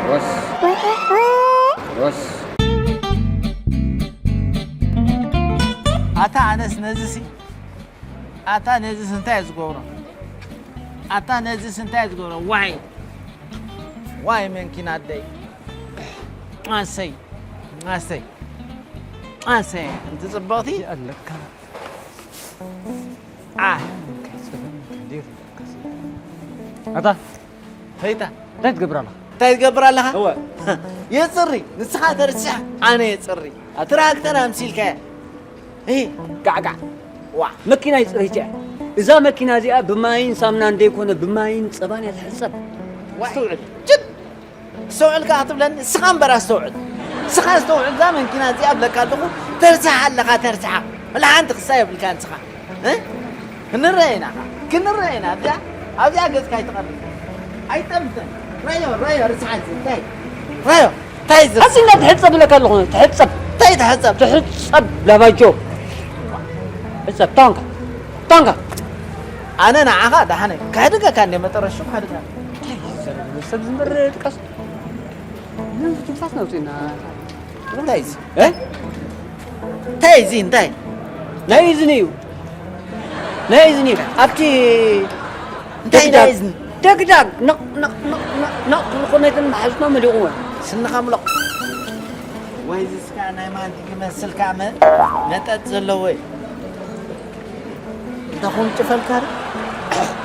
ሮስ። ሮስ። ኣታ ኣነስ ነዚሲ፣ ኣታ ነዚስ እንታይ እዩ ዝገብሮ? ኣታ ነዚስ እንታይ እዩ ዝገብሮ? ዋይ! ዋይ መንኪና ኣደይ። ኣሰይ! ኣሰይ! ኣሰይ! እንቲ ጽብቕቲ ኣለካ። ኣ! ኣታ ፈይታ። እንታይ ትገብር ኣለኻ? እንታይ ትገብር ኣለኻ? እወ። የጽሪ፣ ንስኻ ተርሲሕ፣ ኣነ የጽሪ። ትራክተር ኣምሲልካያ። እሂ፣ ጋዕጋዕ። ዋ። መኪና ይጽረይት እያ። እዛ መኪና እዚኣ ብማይን ሳምናን ደይኮነ፣ ብማይን ጸባን እያ ትሕጸብ። ዋይ። ኣስተውዕል። ጭድ! ኣስተውዕል ከኣ ክትብለኒ፣ እስኻ እምበር ኣስተውዕል። እስኻ ኣስተውዕል፣ እዛ መኪና እዚኣ እብለካ ኣለኹ፣ ተርሲሓ ኣለኻ፣ ተርሲሓ። ወላ ሓንቲ ክሳ የብልካን ንስኻ። እ? ክንረአ ኢና፣ ክንረአ ኢና። ኣብዚኣ፣ ኣብዚኣ ገጽካ ኣይትቐርብ። ኣይጠምትን። ረዮ፣ ረዮ፣ ርስሓት፣ እንታይ? ረዮ፣ እንታይ እዚ? ኣዚና ትሕጸብ ኢለካ ኣለኹ፣ ትሕጸብ። እንታይ ትሕጸብ? ትሕጸብ፣ ላባጆ። ሕጸብ፣ ታንካ፣ ታንካ። ኣነ ንዓኻ ደሓነ፣ ከሕድገካ እንደ መጠረሹ ከሕድገካ። እንታይ ይዘረብ? ሰብ ዝንበር ድቃስ። ምን ትንፋስ ነውጺና። እንታይ እዚ? እ? እንታይ እዚ? እንታይ? ናይ እዝኒ እዩ። ናይ እዝኒ እዩ። ኣብቲ እንታይ ናይ እዝኒ? ደግዳግ፣ ነቕ፣ ነቕ፣ ነቕ፣ ነቕ፣ ነቕ፣ ነቕ፣ ነተን መሓዝኖ መሊቑወን። ስንኻ ምሎቕ። ወይ እዚ ስካ ናይ ማን ክመስል ከኣ መ-፣ መጠጥ ዘለዎ እዩ። እንተ ኮንጭፈልካ ዶ?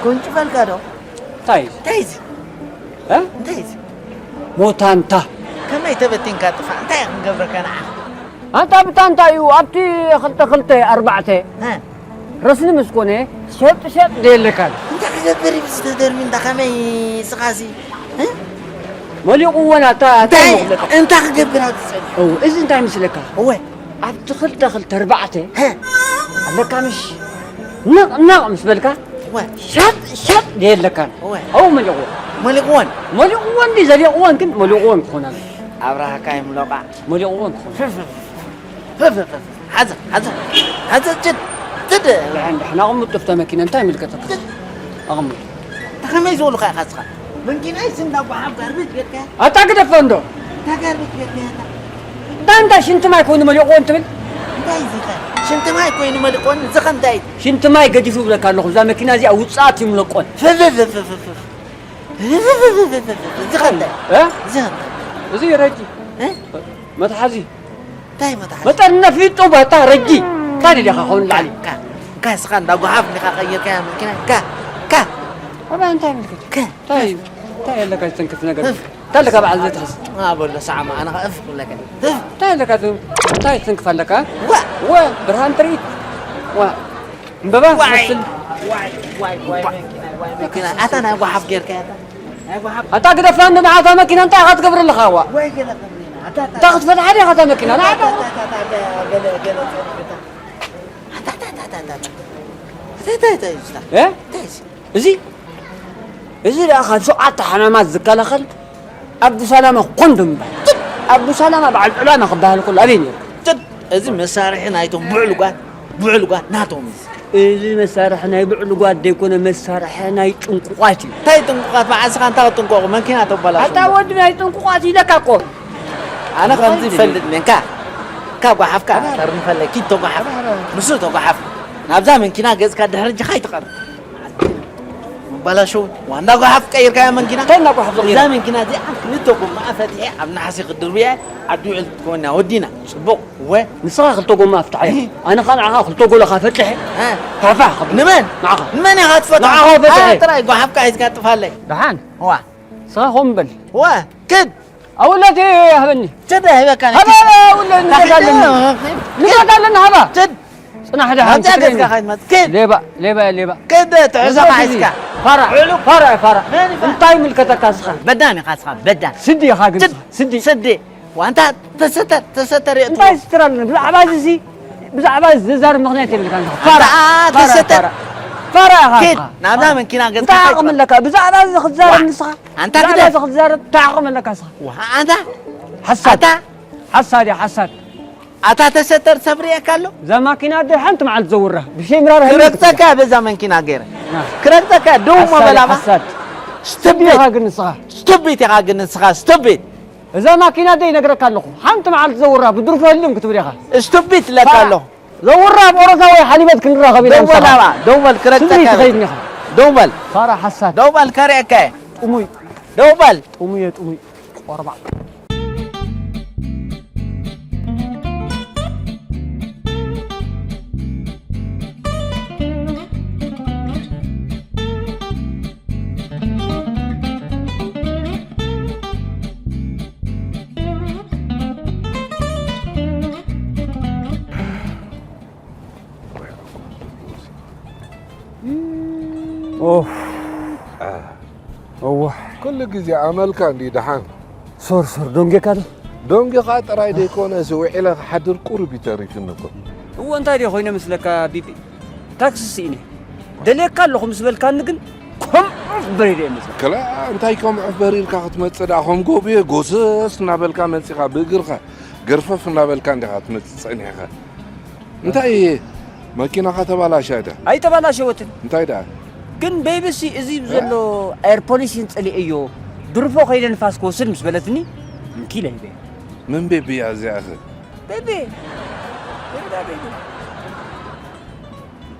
ኮንጭፈልካ ዶ? እንታይ እዩ? እንታይ እዚ? እ? እንታይ እዚ? ሞታንታ። ከመይ ተበቲንካ ጥፋእ? እንታይ ክንገብረካ ንዓኻ? ኣንታ ብታንታ እዩ፣ ኣብቲ ክልተ ክልተ ኣርባዕተ እ? ረስኒ ምስ ኮነ ሸጥ ሸጥ ደየለካን። እንታይ ክገብር እዩ ብዚ ተደርሚ እንዳ ከመይ ስኻሲ? እ? መሊቑወን ኣታ፣ ኣታ እንታይ፣ መቑለጥ። እንታይ ክገብር ኣብዚ ጸኒሑ? እው፣ እዚ እንታይ ምስለካ? እወ። ኣብቲ ክልተ ክልተ ኣርባዕተ ሀ። ኣለካ ምሽ? ነቕ ነቕ ምስ በልካ እወ። ሻጥ ሻጥ የለካን። እወ። ኣው መሊቑወን። መሊቑወን። መሊቑወን ድዩ ዘሊቑወን ግን መሊቑወን ክኾን ኣለዎ። ኣብርሃካ ይምለቋ። መሊቑወን ክኾን። ሓዘ፣ ሓዘ፣ ሓዘ፣ ጭድ፣ ጭድ። ደሓን፣ ደሓን፣ ኣቕምጥ፣ ጥፍተ መኪና፣ እንታይ ይምልከተካ? ጭድ። ኣቕምጥ። ከመይ ዝበሉኻ ኢኻ እስኻ? መንኪናይ ስንዳ ጓሓፍ ጋርቤጅ ጌርካያ? ኣታ ግደፎ እንዶ። እንታይ ጋርቤጅ ጌርካያ ኣታ? እንታይ ሽንቲ ማይ ኮይኑ መሊቑወን ትብል? እንታይ እዚ ኸ? ሽንቲ ማይ ኮይኑ መሊቑወን፣ እዚ ኸ እንታይ? ሽንቲ ማይ ገዲፉ ይብለካ ኣለኹ፣ እዛ መኪና እዚኣ ውጽኣት ይምለቆን። ፍፍፍፍፍፍ። እዚ ኸ እንታይ? እ? እዚ ኸ እንታይ? እዚ ረጂ። እ? መትሓዚ። እንታይ መትሓዚ? መጠን ነፊጡ በታ ረጂ። ካን ኢኻ ኸውን ላዕሊ። ካ፣ ካ፣ እስኻ እንዳ ጓሓፍ እንዲኻ ቀይርካያ መኪና። ካ፣ ካ። ኣባ እንታይ ምልክት? ካ። እንታይ፣ እንታይ ኣለካ ዝትንክፍ ነገር? እፍ። እንታይ ኣለካ በዓል ዘትሕዝ? ኣ፣ በሎ ሰዓማ፣ ኣነ ኸ እፍ ክብለካ። እፍ። እንታይ ኣለካ ዝ-፣ እንታይ ትንክፍ ኣለካ? ዋ። ወ፣ ብርሃን ትርኢት። ዋ። ዕምበባ ዋይ፣ ትመስል። ዋይ፣ ዋይ፣ ዋይ፣ መኪና፣ ዋይ፣ መኪና። ኣታ ናይ ጓሓፍ ጌርካያ፣ ኣታ ናይ ጓሓፍ። ኣታ ግደፋ እንዶ ንዓታ መኪና እንታይ ኢኻ ትገብር ኣለኻ? ዋ። ወይ ገለ ከምዚና። ኣታ፣ ኣታ፣ እንታይ ክትፈትሓ ዲኻ እታ መኪና? ንዓ ኣታ፣ ኣታ፣ ኣታ፣ ኣታ፣ ገለ፣ ገለ፣ ገለ፣ ኣታ፣ ኣታ፣ ኣታ፣ ኣታ፣ ኣታ፣ ኣታ። እንታይ፣ እንታይ፣ እንታይ እዩ ዝታ? እ? እንታይ እዩ እዚ? እዚ፣ እዚ ደኣ ካብ ሸውዓተ ሕማማት ዝከላኸል ኣቡሰላማ ኮንዶም ይበሃል። ጭድ! ኣቡሰላማ በዓል ዕላማ ክበሃል ከሎ ኣበይ ነይሩ? ጭድ! እዚ መሳርሒ ናይቶም ብዕሉጋት፣ ብዕሉጋት ናቶም እዩ። እዚ መሳርሒ ናይ ብዕሉጋት ዘይኮነ፣ መሳርሒ ናይ ጥንቁቓት እዩ። እንታይ ጥንቁቓት? በዓል ስኻ እንታይ ክትጥንቀቑ? መኪና ተባላሹ። ኣታ ወዲ ናይ ጥንቁቓት ኢለካ እኮ። ኣነ ከምዚ ይፈልጥ እየ። እንካ፣ ካብ ጓሓፍካ ተርንፈለኪ ተጓሓፍ። ኣረ፣ ኣረ። ንሱ ተጓሓፍ። ናብዛ መኪና ገጽካ ድሕሪ እጅኻ ኣይትቐርብ። መባላሸው ዋንዳ ጓሓፍ ቀይርካያ መንኪና? እንታይ እንዳ ጓሓፍ ዘቕይራ? እዛ መንኪና እዚኣ ክልተ ጎማኣ ፈቲሐ ኣብ ነሓሲ ክድርብያ ዓዲ ውዕል ክትኮና ወዲና። ጽቡቕ። ወ ንስኻ ክልተ ጎማ ኣፍትሓ። እህ። ኣነ ኸኣ ንዓኻ ክልተ ጎለኻ ፈትሐ። እ። ፋሕፋሕ ክብል። ንመን? ንዓኻ። ንመን ኢኻ ትፈትሖ? ንዓኻ ፈትሐ። ኣነ ጥራይ ጓሓፍካ ሒዝካ ጥፋለይ። ደሓን። ዋ። ንስኻ ኾም በል። ወ ክድ። ኣውለተይ ሃበኒ። ጭደ ሂበካ ነቲ ሃበ፣ ኣውለተይ ንገዛለኒ። ንገዛለኒ ሃባ። ጭድ። ጽናሕ ደሓን ኣብዚኣ ትግርኛ። ገጽካ ከይትመጽእ። ኪድ። ሌባ፣ ሌባ፣ ሌባ። ኪድ፣ ትሕዞ እዞ ሒዝካ። ፋራ፣ ዕሉግ። ፋራ፣ ፋራ። መን እዩ ፋራ? እንታይ ይምልከተካ እስኻ? በዳን ኢኻ እስኻ፣ በዳን። ስዲ ኢኻ ግን ጭድ፣ እስኻ፣ ስዲ። ስዲ። ዋንታ ተሰተር፣ ተሰተር የእትዎ። እንታይ ስትራል? ብዛዕባ እዚ ሲ፣ ብዛዕባ እዚ ዝዛረብ ምኽንያት የብልካን ኢኻ። ፋራ፣ ኣንታ ፋራ፣ ተሰተር። ፋራ። ፋራ ኢኻ ኪድ፣ እስኻ። ናብዛ መንኪና ገጽካ እንታይ ዓቕሚ ከይትመጽእ። ኣለካ? ብዛዕባ እዚ ክትዛረብ ዋ፣ ንስኻ? ኣንታ ብዛዕባ ግደፍ። እዚ ክትዛረብ እንታይ ዓቕሚ ኣለካ እስኻ? ዋ፣ ኣንታ። ሓሳድ። ኣንታ። ሓሳድ እያ፣ ሓሳድ። ኣታ ተሰተር ሰብ ርእየካ ኣሎ? እዛ ማኪና ኣደ ሓንቲ መዓልቲ ዘውራ ብሸይ ምራር ክረግጸካ በዛ መንኪና ገይረ። ክረግጸካ ደው ሓሳድ፣ መበላማ። ሓሳድ። ስቱፒድ ኢኻ ግን ንስኻ። ስቱፒድ ኢኻ ግን ንስኻ፣ ስቱፒድ። እዛ ማኪና ኣደ ይነግረካ ኣለኹ። ሓንቲ መዓልቲ ዘውራ ብድርፎ ህልም ክትብል ኢኻ። ስቱፒድ ለካ ፋራ። ኣለኹ። ዘውራ ኣብ ኦሮታ ወይ ሓሊበት ክንራኸብ ኢና ደው በል ንስኻ። ኣባ፣ ደው በል ክረግጸካ ስምዒት እየ። ትኸይድኒ ኢኻ። ደው በል። ፋራ ሓሳድ። ደው በል ከርእየካ እየ። ጥሙይ። ደው በል። ጥሙይ እየ፣ ጥሙይ። ቆርባዕ። ኦፍ። እዋ። ኩሉ ግዜ ኣመልካ እንዲ ደሓን። ሶር ሶር ዶንጌካ ዶ? ዶንጌኻ ጥራይ ደይኮነስ ውዒለ ክሓድር ቁሩብ እዩ ተሪፍኒ እኮ። እዎ እንታይ ድዮ ኮይነ መስለካ ቢቢ? ታክሲ ስኢነ። ደልየካ ኣለኹ ምስ በልካኒ ግን ከም ዑፍ በሪረ እየ መስለካ። ከላ እንታይ ከም ዑፍ በሪርካ ክትመጽእ ደኣ ከም ጎብየ ጎሰስ እናበልካ መጺኻ ብእግርኻ ገርፈፍ እናበልካ እንዲኻ ክትመጽእ ጸኒሕካ። እንታይ መኪናኻ ተባላሽያ ድያ? ኣይተባላሸወትን። እንታይ ደኣ? ግን ቤቢ ሲ እዚ እ? ዘሎ ኤር ፖሊሲን ጸሊኤዮ ድርፎ ከይደ ንፋስ ክወስድ ምስ በለትኒ እንኪ ኢለ ሂበያ። መን ቤቢ እያ እዚኣ ኸ? ቤቢ። ቤቢ፣ ቤቢ።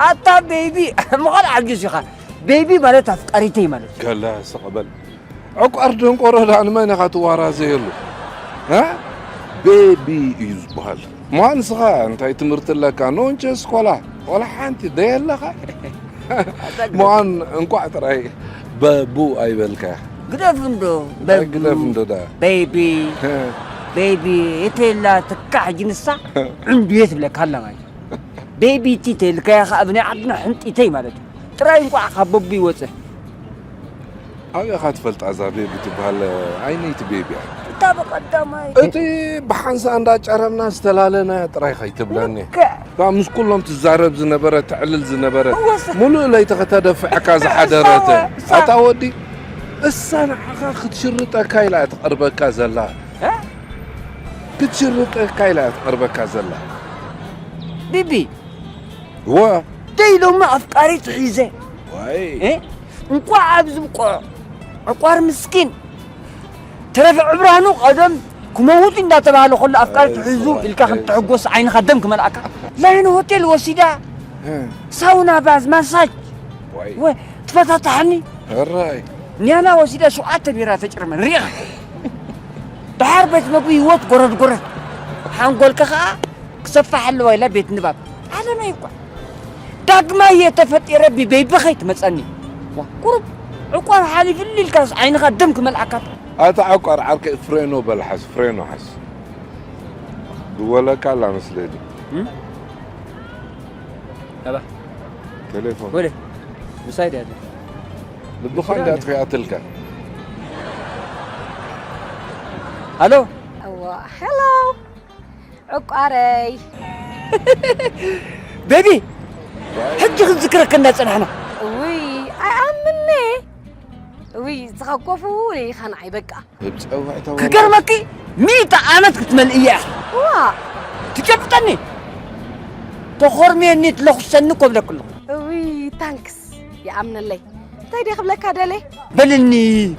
ኣታ ቤቢ፣ ምዃን ዓጊስ ኢኻ። ቤቢ ማለት ኣፍቃሪተይ ማለት እዩ። ከላ ስቕ በል። ዕቋር ደንቆሮ ደኣ ንመን ኢኻ ትዋራዘየሉ? እ? ቤቢ እዩ ዝበሃል። እሞ ንስኻ እንታይ ትምህርቲ ኣለካ? ኖንቸ ስኮላ? ዋላ ሓንቲ ደየለኻ? እሞ እንቋዕ ጥራይ በቡ ኣይበልካ። ግደፍ እንዶ፣ እንታይ በቡ። ግደፍ እንዶ ደኣ? ቤቢ፣ እ። ቤቢ፣ እተላ ትካሕ ጅንሳ ዕንዱየ ትብለካ ኣላ ማለት እዩ። ቤቢ ቲ ተልካያ ኸዓ ብናይ ዓድና ሕንጢተይ ማለት እዩ። ጥራይ እንቋዕ ካብ በቡ ይወፀ። ኣበይ ኢኻ ትፈልጣ እዛ ቤቢ ትበሃል ዓይነይቲ ቤቢ እያ? እታ ብቐዳማይ። እቲ ብሓንሳእ እንዳጨረምና ዝተላለና ጥራይ ከይትብለኒ። ልክዕ። እታ ምስ ኩሎም ትዛረብ ዝነበረት፣ ተዕልል ዝነበረት፣ እወ፣ ሰ- ሙሉእ ለይቲ ከተደፍዐካ ዝሓደረት። እሳ፣ እሳ። ኣታ ወዲ፣ እሳ ንዓኻ ክትሽርጠካ ኢላ እያ ትቐርበካ ዘላ። እ? ክትሽርጠካ ኢላ እያ ትቐርበካ ዘላ። ቢቢ። እወ። ደይ ሎሚ ኣፍቃሪት ሒዘ። ዋይ። እ? እንቋዕ ኣብዚ ብቆዕ። ዕቋር ምስኪን። ተረፈ ዕብራኑ ቀደም ክመውት እንዳተባህለ ከሎ ኣፍቃሪት ኣይ፣ ሒዙ ሰብኣይ፣ ኢልካ ኣይ፣ ክትሕጎስ ዓይንኻ ደም ክመልኣካ። ላይን ሆቴል ወሲዳ። እ። ሳውና ባዝ ማሳጅ። ዋይ። ወ-፣ ትፈታታሕኒ። ሕራይ። ኒያላ ወሲዳ ሸውዓተ ቢራ ተጭርመን ሪኣ። ደሓር ቤት መግቢ ህይወት ጎረድ ጎረድ። ሓንጎልካ ኸኣ ክሰፋሕ ኣለዋ ኢላ ቤት ንባብ። ዓለመይ እኳ። ዳግማይ እየ ተፈጢረ ብቤቢ ኸይትመጸኒ። ዋ፣ ቁሩብ ዕቋር ሓሊፍሉ ኢልካስ ዓይንኻ ደም ክመልኣካ። ኣታ ዕቋር ዓርከይ ፍሬኖ በል ሓዝ፣ ፍሬኖ ሓዝ። ድወለካ ኣላ መስለኒ። እም? ኣባ። ቴሌፎን። ወደ። ምሳይ ድያ ኣላ? ልብኻ እንድያ ኣጥፊኣትልካ። ሃሎ። እዋ፣ ሄሎ። ዕቋረይ። ቤቢ፣ ሕጂ ክንዝክረካ እንዳጸናሕና። እውይ፣ ኣይኣምን'የ። እውይ፣ ንስኻ ኮፍ ኢኻ ንዓይ በቃ። ክገርመኪ፣ ሚእቲ ዓመት ክትመልእ እያ። ዋ! ትጨብጠኒ። ተኾርምየኒ፣ ትለኹሰኒ እኮ እብለኪ ኣለኹ። እውይ፣ ታንክስ። ይኣምነለይ። እንታይ ድየ ክብለካ ደልየ? በልኒ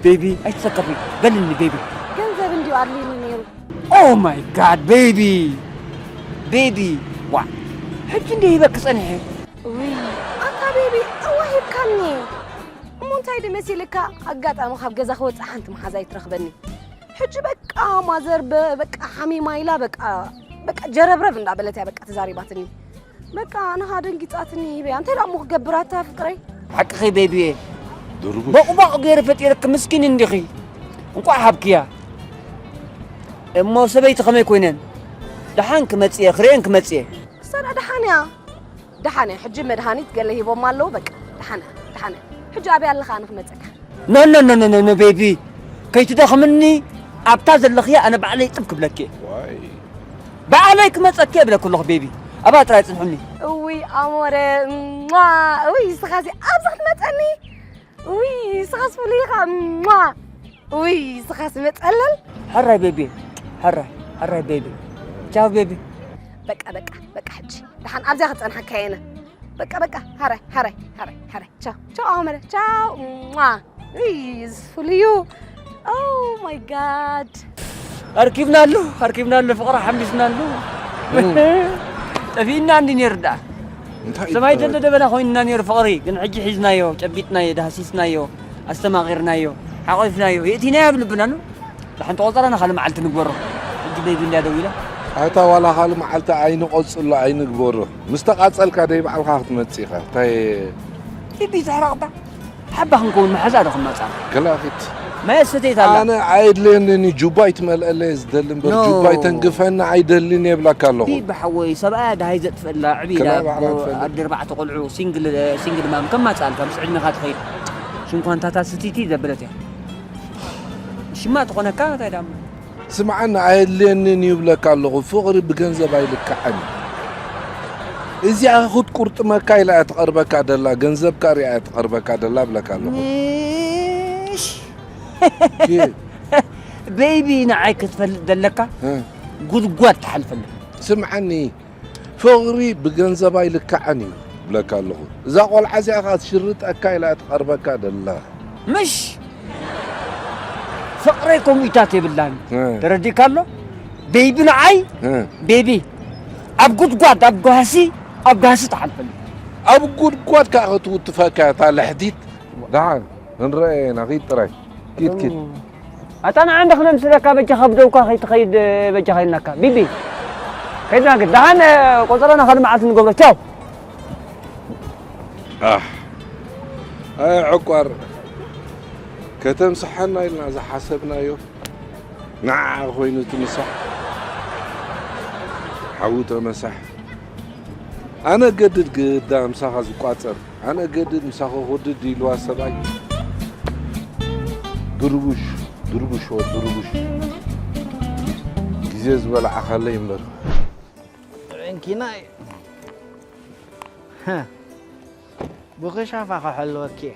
ቤቢ፣ ኣይትሰከፊ። በልኒ ቤቢ። ገንዘብ እንድዩ ኣድልዩኒ ነይሩ። Oh my God፣ ቤቢ። ቤቢ። ዋ። ሕጂ እንድየ ሂበኪ ጸኒሐ። እውይ፣ ኣታ ቤቢ፣ እወ ሂብካኒ። እሞ እንታይ ድዩ መሲልካ? ኣጋጣሚ ካብ ገዛ ክወጽእ ሓንቲ መሓዛይ ትረኽበኒ። ሕጂ በቃ ማዘር በ-፣ በቃ ሓሚማ ኢላ በቃ፣ በቃ ጀረብረብ እንዳበለት እያ በቃ ተዛሪባትኒ። በቃ ኣነ ኸኣ ደንጊጻትኒ ሂበያ። እንታይ ደኣ እሞ ክገብር ኣታ ፍቅረይ? ሓቅኺ ቤቢየ። ድርቡሽ። ቦቕቦቕ ገይረ ፈጢረኪ ምስኪን እንዲኺ። እንቋዕ ሃብክያ። እሞ ሰበይቲ ከመይ ኮይነን? ደሓን ክመጽእ እየ፣ ክርእየን ክመጽእ እየ። እሳ ደኣ ደሓን እያ። ደሓን እያ። ሕጂ መድሃኒት ገለ ሂቦማ ኣለዉ። በቃ ደሓን እያ፣ ደሓን እያ። ሕጂ ኣበይ ኣለኻ ኣነ ክመጸካ? ኖ፣ ኖ፣ ኖ፣ ኖ፣ ኖ፣ ኖ፣ ቤቢ። ከይትደኽምኒ ኣብታ ዘለኽያ ኣነ ባዕለይ ጥብ ክብለኪ እየ። ዋይ። ባዕለይ ክመጸኪ እየ እብለኪ ኣለኹ ቤቢ። ኣብኣ ጥራይ ጽንሑኒ። እውይ ኣሞረ፣ እሟ፣ እውይ ንስኻሲ ኣብዚ ክትመጸኒ? እውይ ንስኻስ ፍሉይ ኢኻ፣ እሟ። እውይ ንስኻስ መጸለል። ሕራይ ቤቢ፣ ሕራይ፣ ሕራይ ቤቢ። ቻው ቤቢ። በቃ በቃ በቃ፣ ሕጂ ደሓን ኣብዚኣ ክጸንሓካ እየ ኣነ። በቃ በቃ፣ ሃራይ ሃራይ ሃራይ ሃራይ። ቻው ቻው፣ ኣመረ ቻው። ሟ። እይ፣ እዚ ፍሉዩ። Oh my God። ኣርኪብናሉ፣ ኣርኪብናሉ፣ ፍቕሪ ሓምቢስናሉ። እም። ጠፊእና እንዲ ነይሩ ደኣ። እንታይ ሰማይ ይባላል? ተንደ ደበና ኮይንና ነይሩ ፍቕሪ፣ ግን ሕጂ ሒዝናዮ፣ ጨቢጥናዮ፣ ዳህሲስናዮ፣ ኣስተማቒርናዮ፣ ሓቒፍናዮ፣ የእቲናዮ ኣብ ልብና ኣሎ። ደሓን ተቖጸረና፣ ካልእ መዓልቲ ንግበሮ። ሕጂ ቤቢ እንድያ ደዊላ። ኣታ ዋላ ካልእ መዓልቲ ኣይንቖጽሎ፣ ኣይንግበሮ። ምስ ተቓጸልካ ደይ ባዕልኻ ክትመጽእ ኢኻ። እንታይ ቤቢ ትሕረቕ እባ። ሓባ ክንከውን መሓዛ ዶ ክመጻ? ገላኺት። ማይ ሰተይት ኣላ። ኣነ ኣየድልየንን እዩ፣ ጁባይ ትመልአለይ ዝደሊ እምበር፣ ኖ። ጁባይ ተንግፈኒ ኣይደልን እየ ይብለካ ኣለኹ። ቢቢ ሓወይ፣ ሰብኣያ ደሃይ ዘጥፍእላ፣ ዕብይ ኢላ፣ ክላ ባዕላ ትፈልጥ። ኣደ ኣርባዕተ ቆልዑ፣ ሲንግል፣ ሲንግል ማም፣ ከማጻልካ ምስ ዕድሜኻ ትኸይድ። ሽንኳንታታ ስትይቲ ዘበለት እያ። ሽማ ትኾነካ፣ እንታይ ደኣ እሞ? ስምዓኒ፣ ኣየድልየንን እዩ ይብለካ ኣለኹ። ፍቕሪ ብገንዘብ ኣይልካዕን እዩ። እዚኣ ክትቁርጥመካ ኢላ እያ ትቐርበካ ደላ፣ ገንዘብካ ሪኣ እያ ትቐርበካ ደላ እብለካ ኣለኹ። ምሽ። ኪ? ቤቢ ንዓይ ክትፈልጥ ዘለካ እ። ጉድጓድ ትሓልፈለካ። ስምዓኒ፣ ፍቕሪ ብገንዘብ ኣይልካዕን እዩ እብለካ ኣለኹ። እዛ ቆልዓ እዚኣ ኸኣ ትሽርጠካ ኢላ እያ ትቐርበካ ደላ። ምሽ ፍቕረይ ከምኡታት የብላን። እ። ተረዲእካ ኣሎ? ቤቢ ንዓይ፣ እ። ቤቢ ኣብ ጉድጓድ፣ ኣብ ጋህሲ፣ ኣብ ጋህሲ ትሓልፈሉ። ኣብ ጉድጓድ ከኣ ክትውትፈካ እታ ልሕቲት። ደሓን፣ ክንረኣየና፣ ኪድ ጥራይ። ኪድ፣ ኪድ። ኣታ ንዓ እንደ ክነምስለካ በጃኻ ብደውካ ከይትኸይድ በጃኻ ኢልናካ። ቢቢ፣ ከይድና ግን። ደሓን ቆጸረና ካልእ መዓልቲ ንገብሮ። ቻው። ኣህ፣ ኣይ ዕቋር፣ ከተምስሓና ኢልና ዝሓሰብናዮ ንዓ ኮይኑ እቲ ምሳሕ ሓዊ ተመሳሕ። ኣነ ገድድ ግዳ ምሳኻ ዝቋጸር፣ ኣነ ገድድ ምሳኻ ክወድድ ኢልዋ ሰብኣይ። ድርቡሽ፣ ድርቡሽ፣ ድርቡሽ። ግዜ ዝበላዓኻለይ እምበር። ዕንኪናይ። ብኽሻፋ ክሕልወኪ እየ።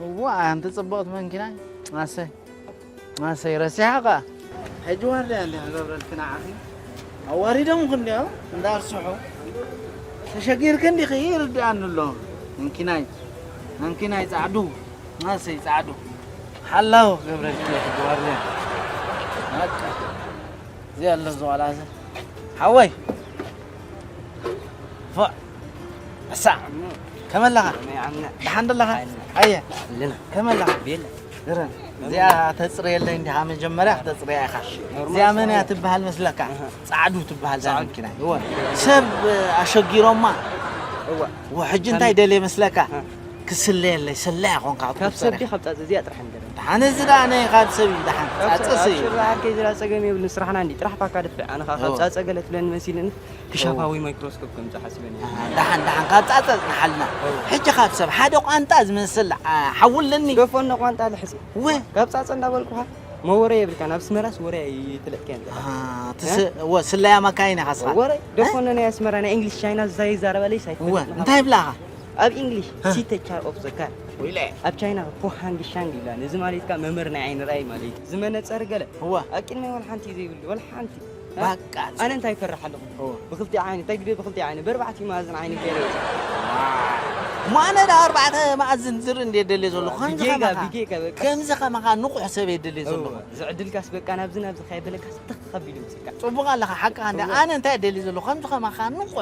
እዋ፣ ኣንቲ ጽብቕቲ መንኪናይ። ኣሰይ፣ ኣሰይ፣ ረሲሓ ኸኣ። ሕጂ ዋርድያ እንዲ ክገብረልኪ ንዓኺ። ኣዋሪዶምኺ እንዲኦም፣ እንዳርስሑ። ተሸጊርኪ እንዲኺ ይርድኣኒ ኣሎ። መንኪናይ፣ መንኪናይ ጻዕዱ። ኣሰይ፣ ጻዕዱ። ሓላው ክገብረልኪ እየ ሕጂ ዋርድያ። በቃ። እዚ ኣሎ እዚ ቆልዓ እዚ። ሓወይ። ፎእ። እሳ። ከመይ ኣለኻ? ከመይ ኣምና? ደሓን ደለኻ? ኣለ። ኣየ። ኣለና። ከመይ ኣለኻ? ቤለ። ግረን። እዚኣ ተጽርየለይ እንዲኻ መጀመርያ ክተጽርያ ኢኻ። ኖርማል እዚኣ መን እያ ሰዓት። ትበሃል መስለካ? ኣሃ። ጻዕዱ ትበሃል እዛ ጻዕዱ። መኪና። እወ። ሰብ ኣሸጊሮማ። እወ። ወ-፣ ሕጂ እንታይ ደልየ መስለካ? ኣሃ። ክስለየለይ፣ ሰላያ ኾንካ ካብ ክትቁጸር ሰብ ኢኻ። ድዩ ካብ ጻጸ እዚኣ ጥራሕ ንገረኒ። ደሓን እዚ ደኣ ኣነ ካብ ሰብ እዩ ደሓን። ካብ ጻጸ ሰብ እዩ። ኣብሽር፣ ዓርከይ፣ ዝላ ጸገም የብሉን፣ ስራሕና እንዲ ጥራሕ ባካ ድፍዕ። ኣነ ኸኣ ካብ እወ። ጻጸ ገለ ትብለኒ መሲልኒ፣ ክሻፋ እወ። ወይ ማይክሮስኮፕ ከምጽእ ሓሲበ ነይረ። ኣሃ፣ ደሓን፣ ደሓን፣ ካብ ጻጸ ንሓልና። እወ። ሕጂ ካብ ሰብ ሓደ ቋንጣ ዝመስል፣ ኣ፣ ሓዊ ኣለኒ። ደፎ እነ ቋንጣ ልሕጺ። እወ። ካብ ጻጸ እንዳበልኩኻ፣ መወረ የብልካን፣ ኣብ ኣስመራስ ወረ ኣይትለጥክያን ዘለኻ። ኣሃ፣ ትስ-፣ እ? እወ፣ ስለያ መካይን ኢኻ ስኻ። ወረ፣ እ? ደፎ እነ ናይ ኣስመራ፣ ናይ እንግሊሽ ቻይና ዘይዛረበለይስ እወ፣ ኣይትፈልጥን ኢኻ። እንታይ ይብላኻ? ኣብ እንግሊሽ፣ እ። See the car of the car። ወይለ። ኣብ ቻይና፣ ፖ ሃንግ ሻንግ ይብላ። ነዚ ማለት ከኣ መምህር ናይ ዓይኒ ራእይ ማለት እዩ። እዚ መነጸር ገለ እወ። ኣብ ቅድመይ ወላ ሓንቲ ዘይብሉ፣ ወላ ሓንቲ። እ? ባቃ። ኣነ እንታይ ይፈርሕ ኣለኹ? እወ። ብክልቲኡ ዓይኒ፣ እንታይ ግደ ብክልቲኡ ዓይኒ፣ ብኣርባዕቲኡ መኣዝን ዓይኒ ገይረ እየ። እሞ ኣነ ደኣ ኣርባዕተ መኣዝን ዝርኢ እንድየ ደልየ ዘለኹ። ከምዚ ብጌጋ፣ ከማኻ፣ ብጌጋ በቃ። ከምዚ ከማኻ ንቑሕ ሰብ እየ ደልየ ዘለኹ። እወ። ዝዕድልካስ በቃ ናብዚ ናብዚ ከይበለካስ ትኽ ከቢሉ ይመስለካ። ጽቡቕ ኣለኻ፣ ሓቅኻ እንድያ። እወ። ኣነ እንታይ እየ ደልየ ዘለኹ? ከምዚ ከማኻ ንቑሕ፣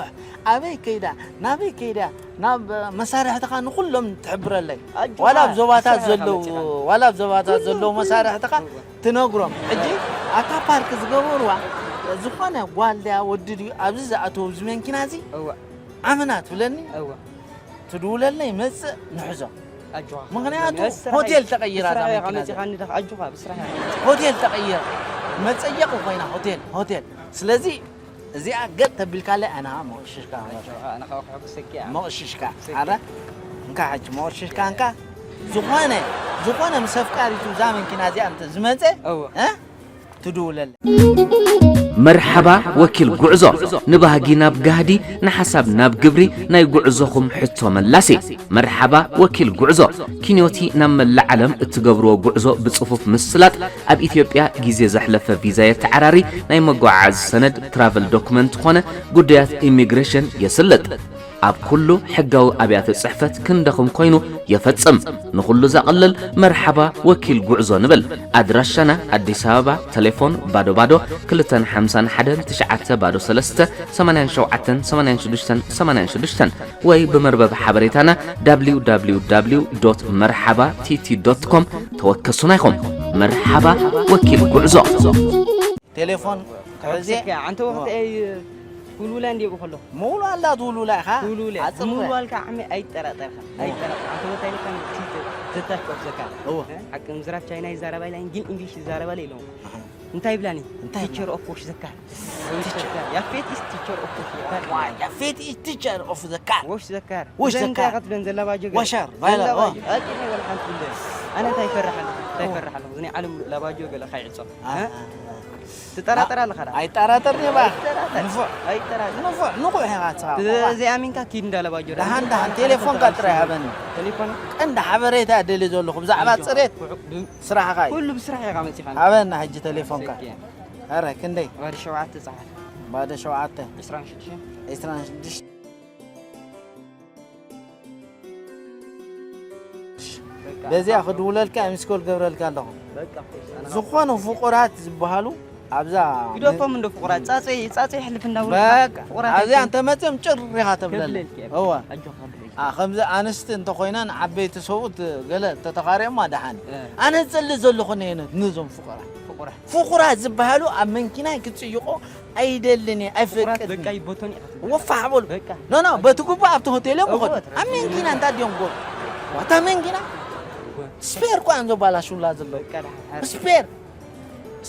ኣበይ ከይዳ፣ ናበይ ከይዳ፣ ናብ መሳርሕትኻ ንኹሎም ትሕብረለይ። ኣጆኻ፣ ዋላ ኣብ ዞባታት ብስራሕ ኢኻ ዘለዉ፣ መጺኻ። ዋላ ኣብ ዞባታት ኩሎም፣ ዘለዉ ኩሎም፣ መሳርሕትኻ ኩሎም። ትነግሮም። ሕጂ ኣብታ ፓርክ ዝገበርዋ ዝኾነ ጓል ድያ ወዲ ድዩ ኣብዚ ዝኣተወ ኣብዚ መንኪና እዚ? እወ። ኣመና ትብለኒ? እወ። ትድውለልና ይመጽእ ንሕዞ። ኣጆኻ። ምኽንያቱ ብስራሕ ሆቴል ኢኻ፣ ተቐይራ እዛ ብስራሕ ኢኻ መኪና መጺኻኒ እዚኣ። ዳኻ፣ ኣጆኻ፣ ብስራሕ ኢኻ መጺኻ። ሆቴል ተቐይራ። መጸየቒ ኮይና ሆቴል፣ ሆቴል። ስለዚ እዚኣ ገጥ ተቢልካለይ ኣነ ኸኣ መቕሽሽካ። ኣጆኻ፣ ኣነ ኸኣ ክሕጉሰኪ እየ። መቕሽሽካ። ክሕጉሰኪ። ኣረ፣ እንካ ሕጂ መቕሽሽካ እንካ። ዝኾነ፣ ዝኾነ ምስ ኣፍቃሪቱ እዛ መኪና እዚኣ እንተ ዝመጸ፣ እወ። እ? ትድውለለይ። መርሓባ ወኪል ጉዕዞ፣ ንባህጊ ናብ ጋህዲ፣ ንሓሳብ ናብ ግብሪ፣ ናይ ጉዕዞኹም ሕቶ መላሲ። መርሓባ ወኪል ጉዕዞ፣ ኪንዮቲ ናብ መላእ ዓለም እትገብርዎ ጉዕዞ ብጽፉፍ ምስላጥ፣ ኣብ ኢትዮጵያ ግዜ ዘሕለፈ ቪዛ የተዓራሪ፣ ናይ መጓዓዓዚ ሰነድ ትራቨል ዶክመንት ኾነ ጉዳያት ኢሚግሬሽን የስልጥ። ኣብ ኩሉ ሕጋዊ ኣብያተ ጽሕፈት ክንደኹም ኮይኑ የፈጽም። ንኹሉ ዘቕልል መርሓባ ወኪል ጉዕዞ ንብል። ኣድራሻና ኣዲስ ኣበባ፣ ቴሌፎን ባዶ ባዶ ክልተን ሓምሳን ሓደን ትሽዓተ ባዶ ሰለስተ ሰማንያን ሸውዓተን ሰማንያን ሽዱሽተን ሰማንያን ሽዱሽተን ወይ ብመርበብ ሓበሬታና www.merhaba.tt.com ተወከሱና ኢኹም። መርሓባ ወኪል ጉዕዞ። ቴሌፎን ክሕዜ ኣንተ ወቅት እዋ። እይ ውልውላ እንዲየ ብኸለኹ። ምውሉ ኣላ ትውልውላ ኢኻ። ትውልውላ። ዓጽም ምውልዋልካ ዓሚ ኣይጠራጠርካ። እዋ። ኣይጠራጠር። ኣንተ ወታይ ለካ ቲ ዘታች ኦፍ ዘካ። እዋ። ሓቂ ምዝራብ ቻይና ይዛረባ ኢላ ግን እንግሊሽ ይዛረባ ኢሎም። ኣሃ። እንታይ ይብላኒ? እንታይ ይብላ? ቲቸር ኦፍ ወሽ ዘካር። ወሽ ዘካር። ያፌት ኢስ ቲቸር ኦፍ ወሽ ዘካር። ዋ፣ ያፌት ኢስ ቲቸር ኦፍ ዘካር። ወሽ ዘካር። ወሽ እዘን እንታይ ዘካር። ኢኻ ትብለን ዘላባጆ ገለ? ወሸር፣ ቫይላ፣ ዘላባጆ። ዋ። ኣቂመ ወላ ሓንቲ ትብለን። ኣነ እንታይ ይፈርሕ ኣለኹ? እንታይ ዋ። ይፈርሕ ኣለኹ? እዚ ናይ ዓለም ላባጆ ገለ ካይዕጾ። አ፣ እ? አ፣ አ። ትጠራጠር ኣለኻ ዳ? ኣይጠራጠርን እየ ባ። ኣይጠራጠር። ንፉዕ። ኣይጠራጠር። ንፉዕ፣ ንቑሕ ኢኻ ንስኻ። እዚኣ ኣሚንካ ኪድ እንዳ ላባጆ ዳ? ደሓን፣ ደሓን፣ ቴሌፎንካ ጥራይ ሃበኒ። ቴሌፎን? ቀንዲ ሓበሬታ ደልየ ዘለኹ ብዛዕባ ኣጆኻ። ጽሬት። ኩ-፣ ብ-፣ ስራሕኻ እዩ። ኩሉ ብስራሕ ኢኻ መጺኻ። ሃበና ሕጂ ቴሌፎንካ። ሰኪ። ኣረ፣ ክንደይ? ባዶ ሸውዓተ ጸሓፍ። ባዶ ሸውዓተ። ዕስራን ሽዱሽተን። ዕስራን ሽዱሽተን። በቃ። በዚኣ ክድውለልካ፣ ሚስኮል ገብረልካ ኣለኹ። በቃ፣ ኣነ ዝኾኑ ፍቑራት ዝበሃሉ ኣብዛ ግደፎም እንዶ ፍቑራት፣ ጻጸ፣ ጻጸ ይሕልፍ እንዳበሉ በቃ። ፍቑራት ኣብዚኣ ኣይኮኑ። እንተመጽኦም ጭር ኢኻ ተብለለ። ከብለልኪ እየ። እወ። ኣጆኻ ከብለልኪ። ኣ፣ ከምዚ ኣንስቲ እንተኾይነን ዓበይቲ ሰብኡት ገለ ተተኻርዮማ ደሓን። እ። ኣነ ዝጸልእ ዘለኹ ነየነት ነዞም ፍቑራት። ፍቑራት። ፍቑራት ዝበሃሉ ኣብ መንኪናይ ክጽይቆ ኣይደልን እየ፣ ፍቑራት ኣይፈቅድን። በቃ ይቦቶን ኢኻ ትበሃል። ወፋሕ በሉ። በቃ። ኖ፣ ኖ፣ በቲ ጉባእ ኣብቲ ሆቴል እዮም እወ፣ ይኾኑ። ትረፍ። ኣብ መንኪና እንታይ ድዮም ጎ-፣ ዋታ መንኪና? እወ። ስፔር እኮ እዮም ዘባላሹላ ዘለዉ። በቃ ደሓን። ስፔር።